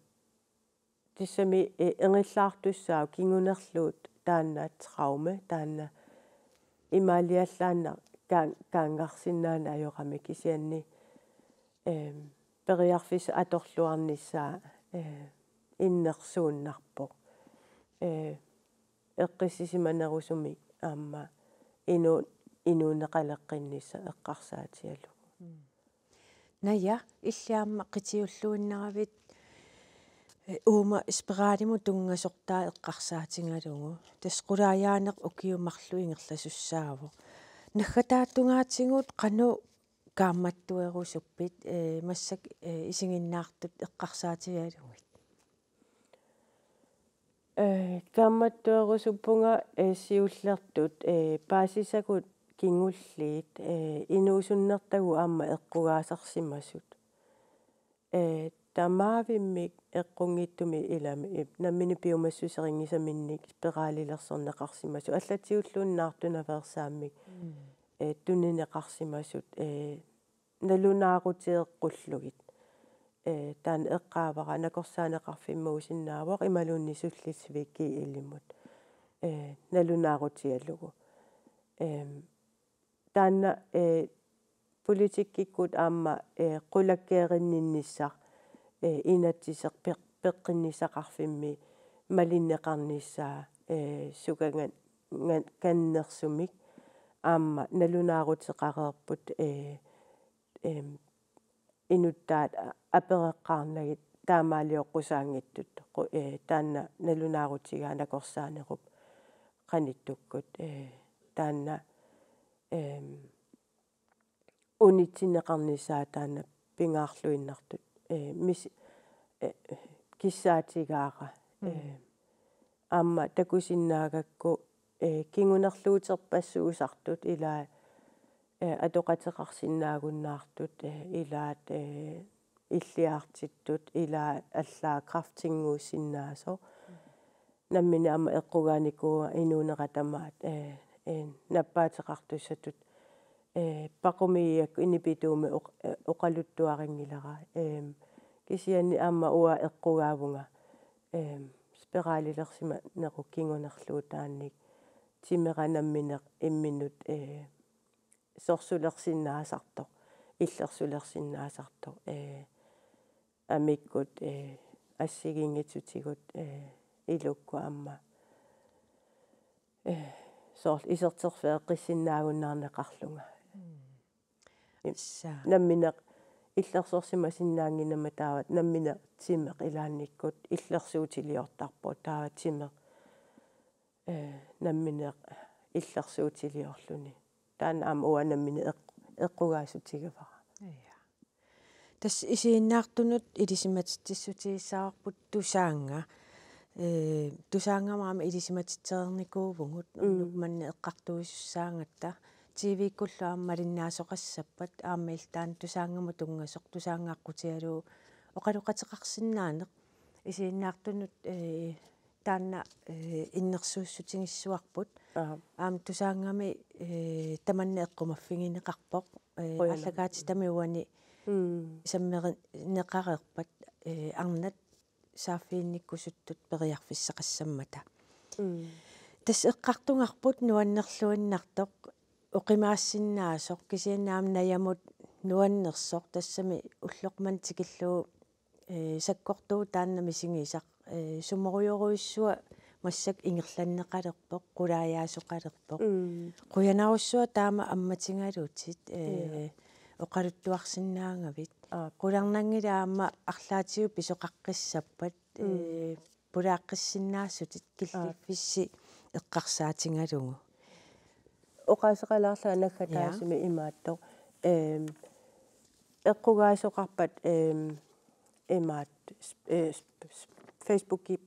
tassami, eh, ingerlaartussaavoq kingunerluut taanna traume, taanna imaaliallaannaq kaan-, kaanngarsinnaaneq ajoramik kisianni, ehm, periarfissaq atorluarnissaa, eh, innersuunnarpoq. Eh, eqqissisimanerusumik aamma inu-, inuuneqaleqqinnissaq eqqarsaatigalugu. Mm. Naja, illit aamma qitiulluinnaravit, eh, uuma spiralimut tunngasortaa eqqarsaatigalugu. Tassa qulaajaaneq ukiut marluk ingerlasussaavoq. Naggataata tungaatigut qanoq kaammattuerusuppit, eh, massakkut, eh, isiginnaartut eqqarsaatigalugit? Eh, kaammattuerusuppunga, eh, siullertut, eh, paasisagut kingulliit, eh, inuusunnertagut aamma eqqugaasarsimasut. Eh, tamavimmik eqqunngitsumik ilami, eh, nammineq piumassuserinngisaminnik spiralilersorneqarsimasut, allatigulluunniit naartunaveersaammik, mm, eh, tunineqarsimasut, eh, nalunaarutigeqqullugit. Eh, taanna eqqaavara nakorsaaneqarfimmuusinnaavoq imaluunniit sullissiviit G L-imut. Eh, nalunaarutigalugu. Ehm, taanna, eh, politikkikkut aamma, eh, qulakkeerinninnissaq, eh, inatsiseq peq-, peqqinnissaqarfimmi malinneqarnissaa, eh, sukangan-, ngan-, kannersumik aamma nalunaaruteqareerput, eh, em, inuttaat a-, apereqqaarnagit taamaalioqqusaanngitsut, qu-, eh, taanna nalunaarutigaa nakorsaanerup qanittukkut, eh, taanna, em, unitsinneqarnissaa taanna pingaarluinnartut, eh, mis-, eh, kissaatigaara, mm, eh, aamma takusinnaagakku, eh, kingunerluuterpassuusartut ilaat, eh, atoqateqarsinnaagunnaartut, eh, ilaat, eh, illiartittut, ilaat allaat kræftinnguussinnaasoq. Nammineq aamma eqqugaanikuuara inuunera tamaat, eh, eh, nappaateqartussatut, eh, paqumigiakku inipituumik oq-, eh, oqaluttuarinngilara. Em, kisianni aamma uanga eqqugaavunga, em, spiralilersimanerup kingunerluutaannik timera nammineq imminut, eh, sorsulersinnaasartoq, illersulersinnaasartoq, eh, amikkut, eh, assigiinngitsutigut, eh, ilukkut aamma, eh, soorlu iserterfeeqqissinnaagunnaarneqarlunga. Mm. Im-, tassa. Nammineq illersorsimasinnaannginnama taava nammineq timeq ilaannikkut illersuutiliortarpoq, taava timeq, eh, nammineq illersuutiliorluni. Taanna aamma uanga nammineq eq-, eqqugaassutigivara. Ja. Tassa isiginnaartunut ilisimatitsissutigissavarput Tusaannga. Eh, Tusaanngamut aamma ilisimatitsereernikuuvugut, mm, unnuk manna eqqartuisussaagatta. T V-kkullu aamma malinnaasoqassappat, aamma illit taanna Tusaanngamut tunngasoq, Tusaannga aqqutigalugu oqaloqateqarsinnaaneq. Isiginnaartunut, eh, taanna, eh, innersuussutigissavarput. Aha. Aamma Tusaanngami, eh, tamanna eqqumaffigineqarpoq. Eh, qujanaq. Aallakaatitami uani, mm, sammerineqareerpat, eh, arnat saaffiginnikkusuttut periarfissaqassammata. Mm. Tassa eqqartugarput nuannerluinnartoq oqimaassinnaasoq kisianni aamma najamut nuannersoq tassami ulloq manna tikillugu, eh, sakkortuut taanna misigisaq, eh, sumorujorujussuaq massakkut ingerlanneqalerpoq, qulaajaasoqalerpoq. Mm. Qujanarsuaq taama ammatigalutit, eh, ja, oqaluttuarsinnaagavit. Aap. Qularnanngilaq aamma arlaatigut pisoqaqqissappat, mm, eh, pulaaqqissinnaassutit. Aap. Killiffissi eqqarsaatigalugu. Oqaaseqalaarlunga naggataasumik, ja, imaattoq. Ehm, eqqugaasoqarpat, ehm, imaat, sp-, eh, sp-, sp-, Facebooki-,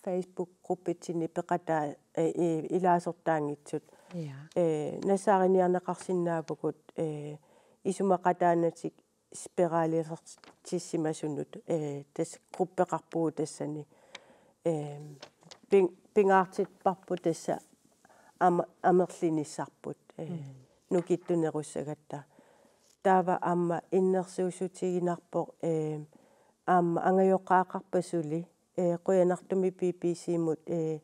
Facebook-gruppitsinni peqataa, eh, i-, ilaasortaanngitsut. Ja. Eh, nassaariniarneqarsinnaavugut, eh, isumaqataanatik spiralilertissimasunut, eh, tassa gruppeqarpugut tassani, eh, pin-, pingaartipparput tassa ama-, amerlinissarput, eh, mm, nukittunerussagatta. Taava aamma innersuussutiginarpoq, eh, aamma angajoqqaaqarpat suli, eh, qujanartumik B B C-mut, eh,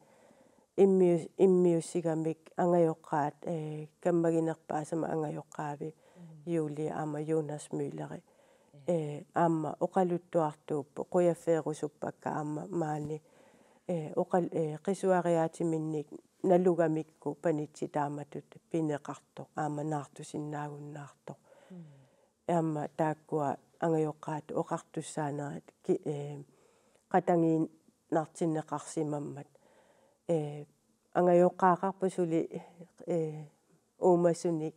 immius-, immiussigamik angajoqqaat, eh, kammaginerpaasama angajoqqaavi, mm, Julie aamma Jonas Mølleri. Mm. Eh, aamma oqaluttuartuupput, qujaffeerusuppakka aamma maani, eh, oqal-, eh, qisuariaatiminnik nalugamikku panitsi taamatut pineqartoq, aamma naartusinnaagunnaartoq. Mm. Aamma taakkua angajoqqaat oqartussaanerit ki-, eh, qatangiinnartinneqarsimammat. Eh, angajoqqaaqarpoq suli, eh, uumasunik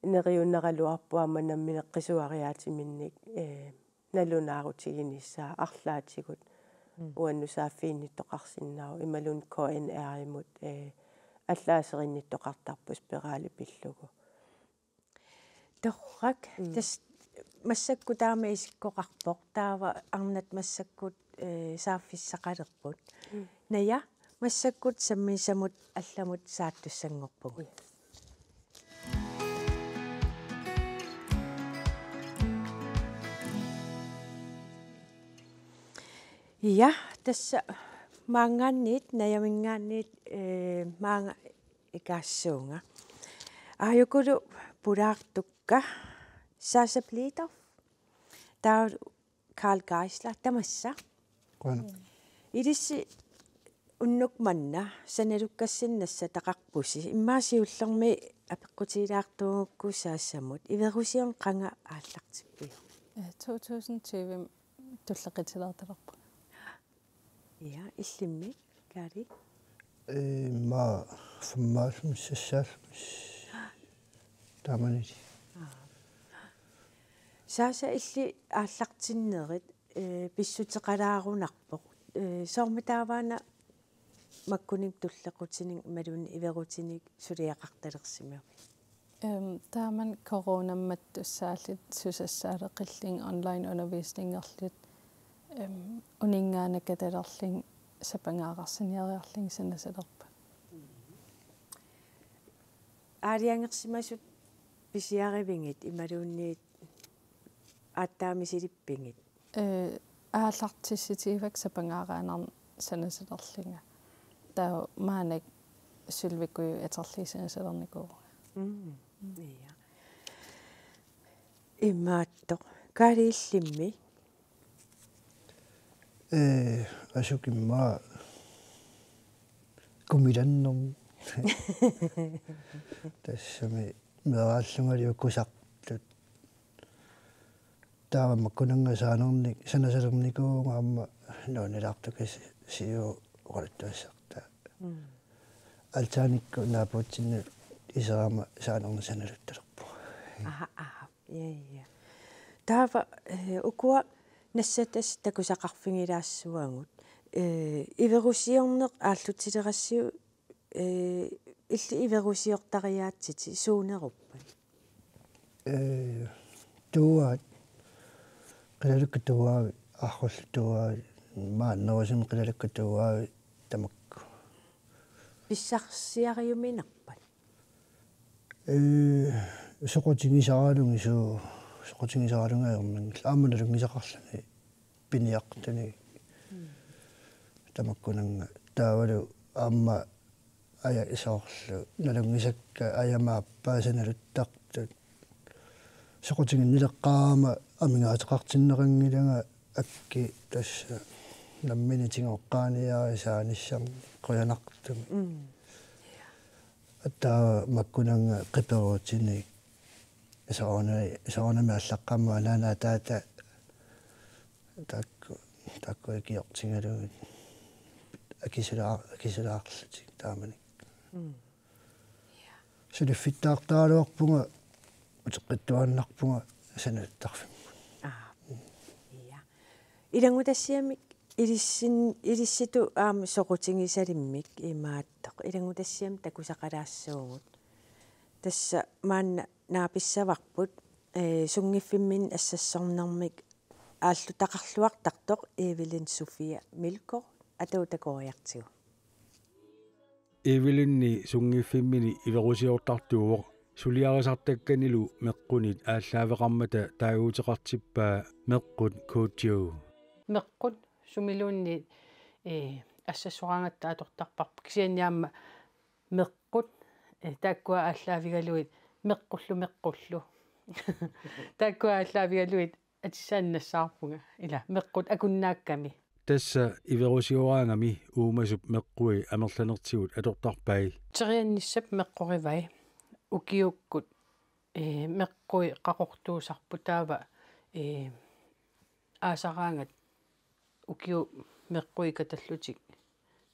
neriunnaraluarpoq aamma nammineq qisuariaatiminnik, eh, nalunaarutiginissaa arlaatigut. Mm. Uannut saaffiginnittoqarsinnaavoq imaluunniit K N R-imut, eh, allaaserinnittoqartarpoq spirali pillugu. Torrak, mm, tassa massakkut taama isikkoqarpoq, taava arnat massakkut, eh, saaffissaqalerput. Mm. Naja, massakkut sammisamut allamut saattussanngorpugut. Ja, tassa maanngaanniit, najaminngaanniit, eh, maanga ikaassuunga. Aajukulu pulaartukka Sasha Blidorf, taava Carl Geisler tamassa. Qujan. Ilissi unnuk manna sanalukkassinnassataqarpusi. Immaqa siullermik apeqqutigilaartuugukku Sashamut. Iverusiorneq qanga aallartippiuk? Eh, to tusind tyve tullequtilaartalerpunga. Ja, illimmi, Kari? Eh, immaqa femoghalvfems, seksoghalvfems. Taamani. Aa. Sasha, illit aallartinnerit, eh, pissuteqalaarunarpoq. Eh, soormitaava una makkuninnga tullequtinik imaluunniit iverutinik suliaqartalersimavit? Ehm, taamani coronamut tussaalluta susassaaleqillunga online undervisningerluta, ehm, uninngaanakatalerlunga sapangaaqarsinniariarlunga sanasalerpunga. Aalajangersimasut pisiarivigit imaluunniit aatsaat misilippigit? Eh, aallartissutigivakka sapangaaraannarnik sanasalerlunga. Taava maannakkut sølvikuju aterlugit sanasalernikuuvunga. Mm. Ja. Imaattoq. Kari, illimmi? Eh, asukimmut kumilannermut. Tassami meeraallungali ukusartut. Taava makkunannga saanernik, sanasalernikuuvunga aamma nuannilaartukasiuk oqaluttuassartaa. Mm. Altaanikkut naapuutsinnut iserama saanernik sanaluttalerpunga. Aha, aha. Ja, ja. Taava, eh, ukua nassatasi takusaqarfigilaassavagut. Eh, iverusiorneq aallutilerassiuk, eh, illit iverusiortariaatsitit suuneruppat? Eh, tuuaat, qilalukkat tuuaavit, arrullit tuuaavit, maannerusumik qilalukkat tuuaavit tamakku. Pissarsiariuminarpat? Eh, soqutigisaralugit suu, soqutigisaralugit ajornanngillat. Aamma nalunngisaqarluni piniaqartuni. Mm. Tamakkunannga taavalu aamma aja isoorlu nalunngisakka ajamaappaa sanaluttartut. Soqutiginnileqqaarama amigaateqartinneqanngilanga akki tassa nammineq tigoqqaaniarisaanissamut qujanartumik. Mm. Ataa makkunannga qiperutini sooruna-, soorunami allaqqammat anaanaa ataata taakku, taakku ikiortigalugit akisula-, akisulaarlutik taamani. Mm. Suliffittaartaraluarpunga uteqqittuaannarpunga sanaluttarfimmut. Aa. Ja. Ilanngutassiamik ilissin-, ilissitut aamma soqutigisalimmik imaattoq. Ilanngutassiamik takusaqalaassuugut. Tassa maanna naapissavarput, ee, sunngiffimmini assassornermik aallutaqarluartartoq Evelyn Sofia Melgaard, atagu takoriartigu. Evelynni sunngiffimmini iverusiortartuuvoq, suliarisartakkanilu meqqunit aallaaveqarmata taaguuteqartippaa Meqqut Kutju. Meqqut sumiluunniit, ee, assassoraangatta atortarparput, kisianni aamma meqqut, ee, taakkua aallaavigalugit meqqullu, meqqullu. Taakkua aallaavigalugit atissaannassaarpunga, ila, meqqut akunnaakkami. Tassa iverusioraangami uumasup meqqui amerlanertigut atortarpai. Teriannissap meqqorivai ukiukkut, ee, meqqui qaqortuusarput taava, ee, aasaraangat ukiut meqqui katallutik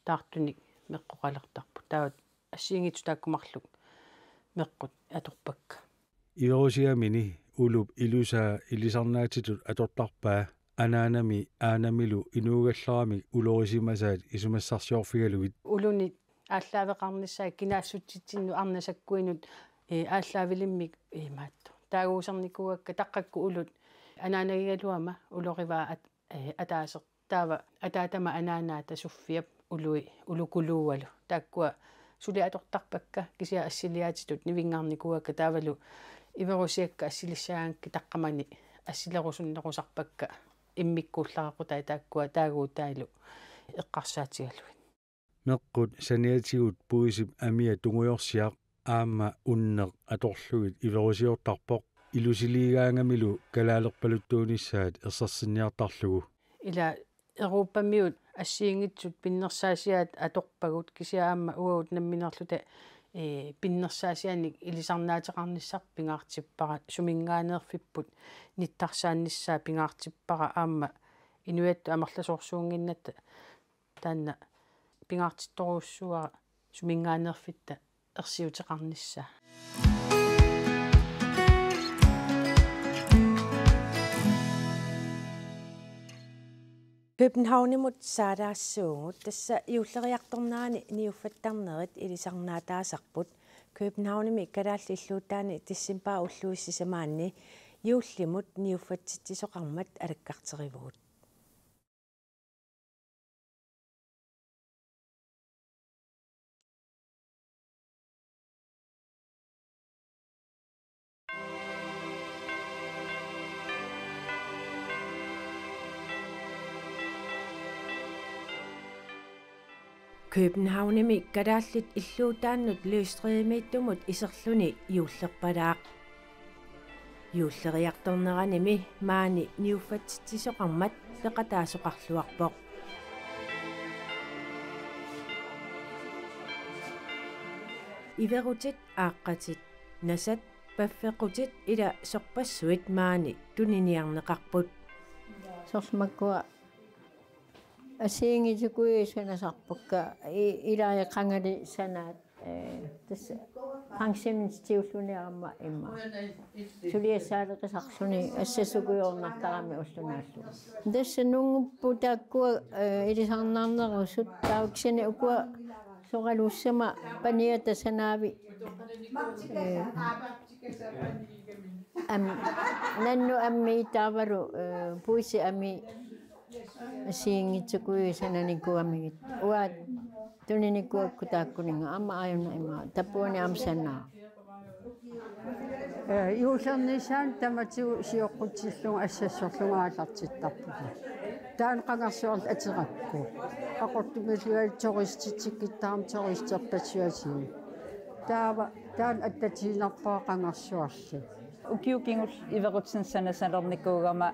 taartunik meqqoqalertarput. Taava assigiinngitsut taakku marluk meqqut atorpakka. Iverusiamini ulup ilusaa ilisarnaatitut atortarpaa anaanami aanamilu inuugallaramik ulorisimasaat isumassarsiorfigalugit. Uluni aallaaveqarnissaa kinaassutsitsinnut arnat sakkuinut, ee, aallaavilimmik imaattoq taaguusernikuuakka, taqqakkut ulut anaanagigaluama ulorivaa at-, ee, ataaseq. Taava ataatama anaanaata Sofiap ului ulukuluualu. Taakkua suli atortarpakka, kisianni assiliaatitut nivinngarnikuuakka, taavalu iverusiakka assilissagaangakkit taqqamani assilerusunnerusarpakka, immikkuullareqqutai taakkua taaguutaalu eqqarsaatigalugit. Meqqut saniatigut puisip amia tungujorsiaq aamma unneq atorlugit iverusiortarpoq, ilusiliigaangamilu kalaalerpaluttuunissaat ersersinniartarlugu. Ila Europamiut assigiinngitsut pinnersaasiaat atorpagut, kisianni aamma uagut nammineerluta, ee, pinnersaasianik ilisarnaateqarnissarput pingaartippara, suminngaanneerfipput nittarsaannissaa pingaartippara, aamma inuiattut amerlasoorsuunnginnatta taanna pingaartittorujussuuara suminngaanneerfitta ersiuteqarnissaa. Københavnimut saalaassuugut, tassa juulleriartornerani niuffattarnerit ilisarnaataasarput. Københavnimi kalaallit illuutaanni decembarip ulluisa sisamaanni juullimut niuffatsitsisoqarmat alakkarterivugut. Københavnimi kalaallit illuutaannut løvstrømpeittumut iserluni juullerpalaaq. Juulleriartorneranimi maani niuffatsitsisoqarmat peqataasoqarluarpoq. Iverutit, aaqqatit, nasat, paffeqqutit ila sorpassuit maani tuniniarneqarput. Soorlu makkua assigiinngitsut kuisanasarpakka i-, ilai qangali sanaat, ee, tassa pensionistitiulluniarama immaqa. Suliassaaleqisarluni assassukujoornartarami ulloq naallugu. Tassa nungupput taakkua, ee, ilisarnaarnerusut, taava kisianni ukua soraluussama paniata sanaavi, ee, am-, nannut ammi taavalu, ee, puisi ammi assigiinngitsut kuisananikuugamigit. Uanga tuninikuuakka taakkuninnga, aamma aajuna ima tapuani aamma sanaa. Ee, juullernissaanut tamatigut sioqqutsillugu assassorlugu aallartittarpunga. Taanna qangarsuarli aterakku. Qaqortumiilluta turistit tikittarami turisterpassuasiit. Taava taanna attatiinnarpara qangarsuarli. Ukiut kingulliit iverutinik sanasalernikuugama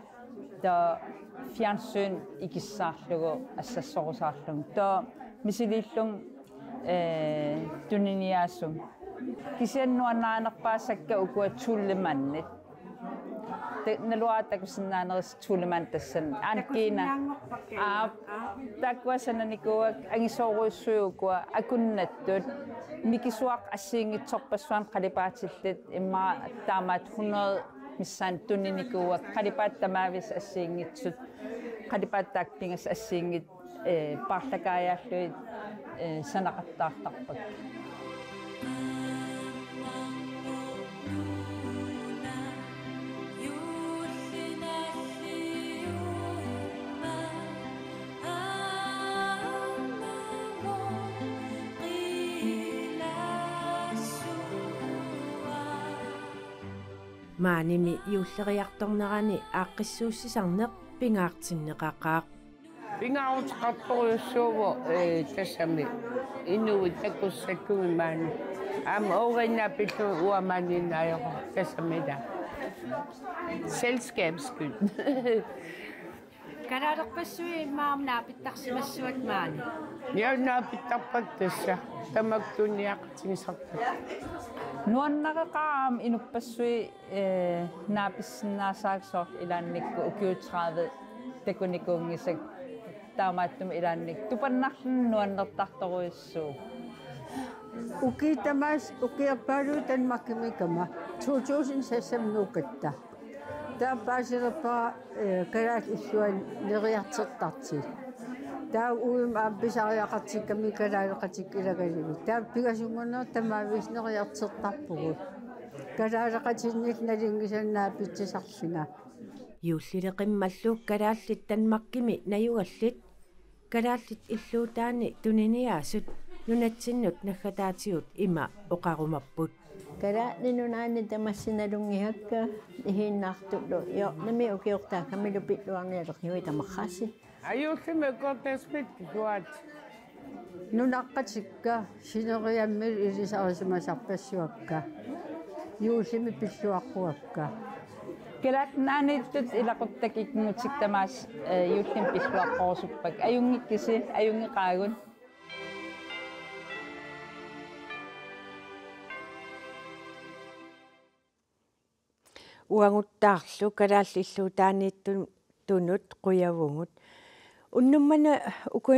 taava fjernsyn ikissaarlugu assassorusaarlugu. Taava misiliillunga ee, tuniniaasunga. Kisianni nuannarinerpaasakka ukua Tullemandit. Te-, naluara takusinnaanerisa Tullemandit tassani. Aana kiinaa. Takusinnaanngorpakka. Aap, taakkua sananikuuakka angisoorujussuit ukua akunnattut. Mikisuaq assigiinngitsorpassuarnik qalipaatillit immaqa taamaattut hundrede missaanni tuninikuuakka. Qalipaatit tamaaviisa assigiinngitsut. Qalipaatit taakku pingasut assigiinngitsut. Ee, paarlakaajallugit, ee, sanaqattaartarpakka. Maanimi juulleriartornerani aaqqissuussisarneq pingaartinneqaqaaq. Pingaaruteqartorujussuuvoq, ee, tassami inuit takussakkumik maani. Aamma ooriinnaat pillugit uanga maaniinnaavoq tassami ila. Selskabets skyld. Kalaalerpassuit immaqa naapittarsimassuat maani. Ja, naapittarpakka tassa. Tamakku tuniniaqatigisarpakka. Nuannareqaaq aamma inuppassuit, ee, naapissinnaasaat soorlu ilaannikkut ukiut tredive takunikuunngisakka taamaattumik ilaannikkut tupannarluni nuannertartorujussuuvoq. Ukiut tamaasa ukiorpaaluit Danmarkimiikkama to tusind seksoghalvfems nuukkatta. Taava paasilerpara, ee, kalaallit illuanni neriartortartut. Taava uima aamma pisariaqartikkami kalaaleqatikka ilagalugit. Taava pingasunngunerit tamaaviisa neriartortarpugut. Kalaaleqatinnillu nalunngisannik naapitsisarlunga. Juullili qimmallu kalaallit Danmarkimi najugallit, kalaallit illuutaanni tuniniaasut nunatsinnut naggataatigut ima oqarumapput. Kalaallit Nunaanni tamassi nalunngisakka ihiinnartullu. Joornami ukiortaakkamilu pilluarnialeqiui tamarraasi. Ajuullumi ukiortaasumik pilluaat. Nunaqqatikka sineriammilu ilisarisimasarpassuakka. Juullimi pilluaqquakka. Kalaallit Nunaanniittut ilaquttakka ikinngutikka tamaasa, ee, juullimi pilluaqqorusuppakka. Ajunngikkisi, ajunngeqaagut. Uaguttaarlu kalaallit illuutaanniittunut qujavugut. Unnuk manna uku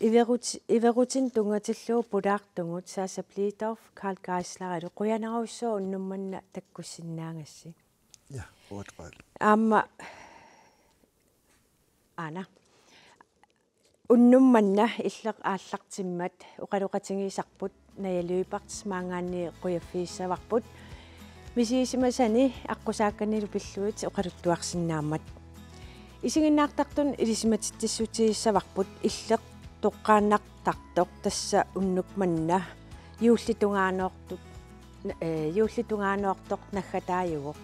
iverut-, iverutinik tunngatillugu pulaartugut Sasha Blidorf, Karl Geislerilu, qujanarujussuaq unnuk manna takkussinnaagassi. Ja, uatqaat. Aamma, aana. Unnuk manna Illeq aallartimmat oqaloqatigisarput Naja Lyberth maanngaanniit qujaffigissavarput. Misigisimasani aqqusaakkannilu pillugit oqaluttuarsinnaammat. Isiginnaartartunut ilisimatitsissutigissavavut Illeq toqqaannartartoq, tassa unnuk manna juulli tungaanoortut, ee, juulli tungaanoortoq naggataajuvoq.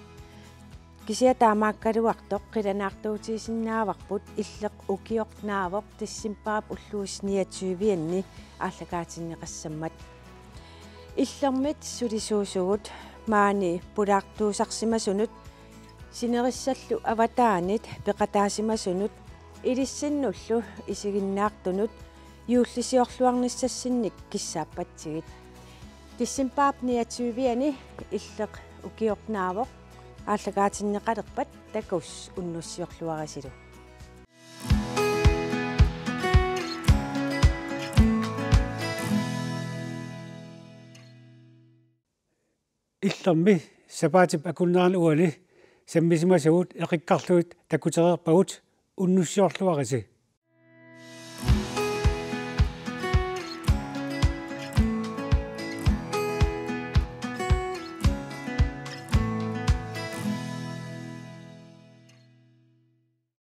Kisianni taamaakkaluartoq qilanaartuutigisinnaavarput Illeq ukioq naavoq decembarip ulluisa niogtyve-anni aallakaatinneqassammat. Illermit sulisuusugut maani pulaartuusarsimasunut, sinerissallu avataanit peqataasimasunut, ilissinnullu isiginnaartunut juullisiorluarnissassinnik kissaappatsigit. Decembarip niogtyve-anni Illeq ukioq naavoq aallakaatinneqalerpat takuss', unnussiorluarisilu. Illermi sapaatip akunnerani uani sammisimasagut eqikkarlugit takutereerpagut, unnussiorluarisi.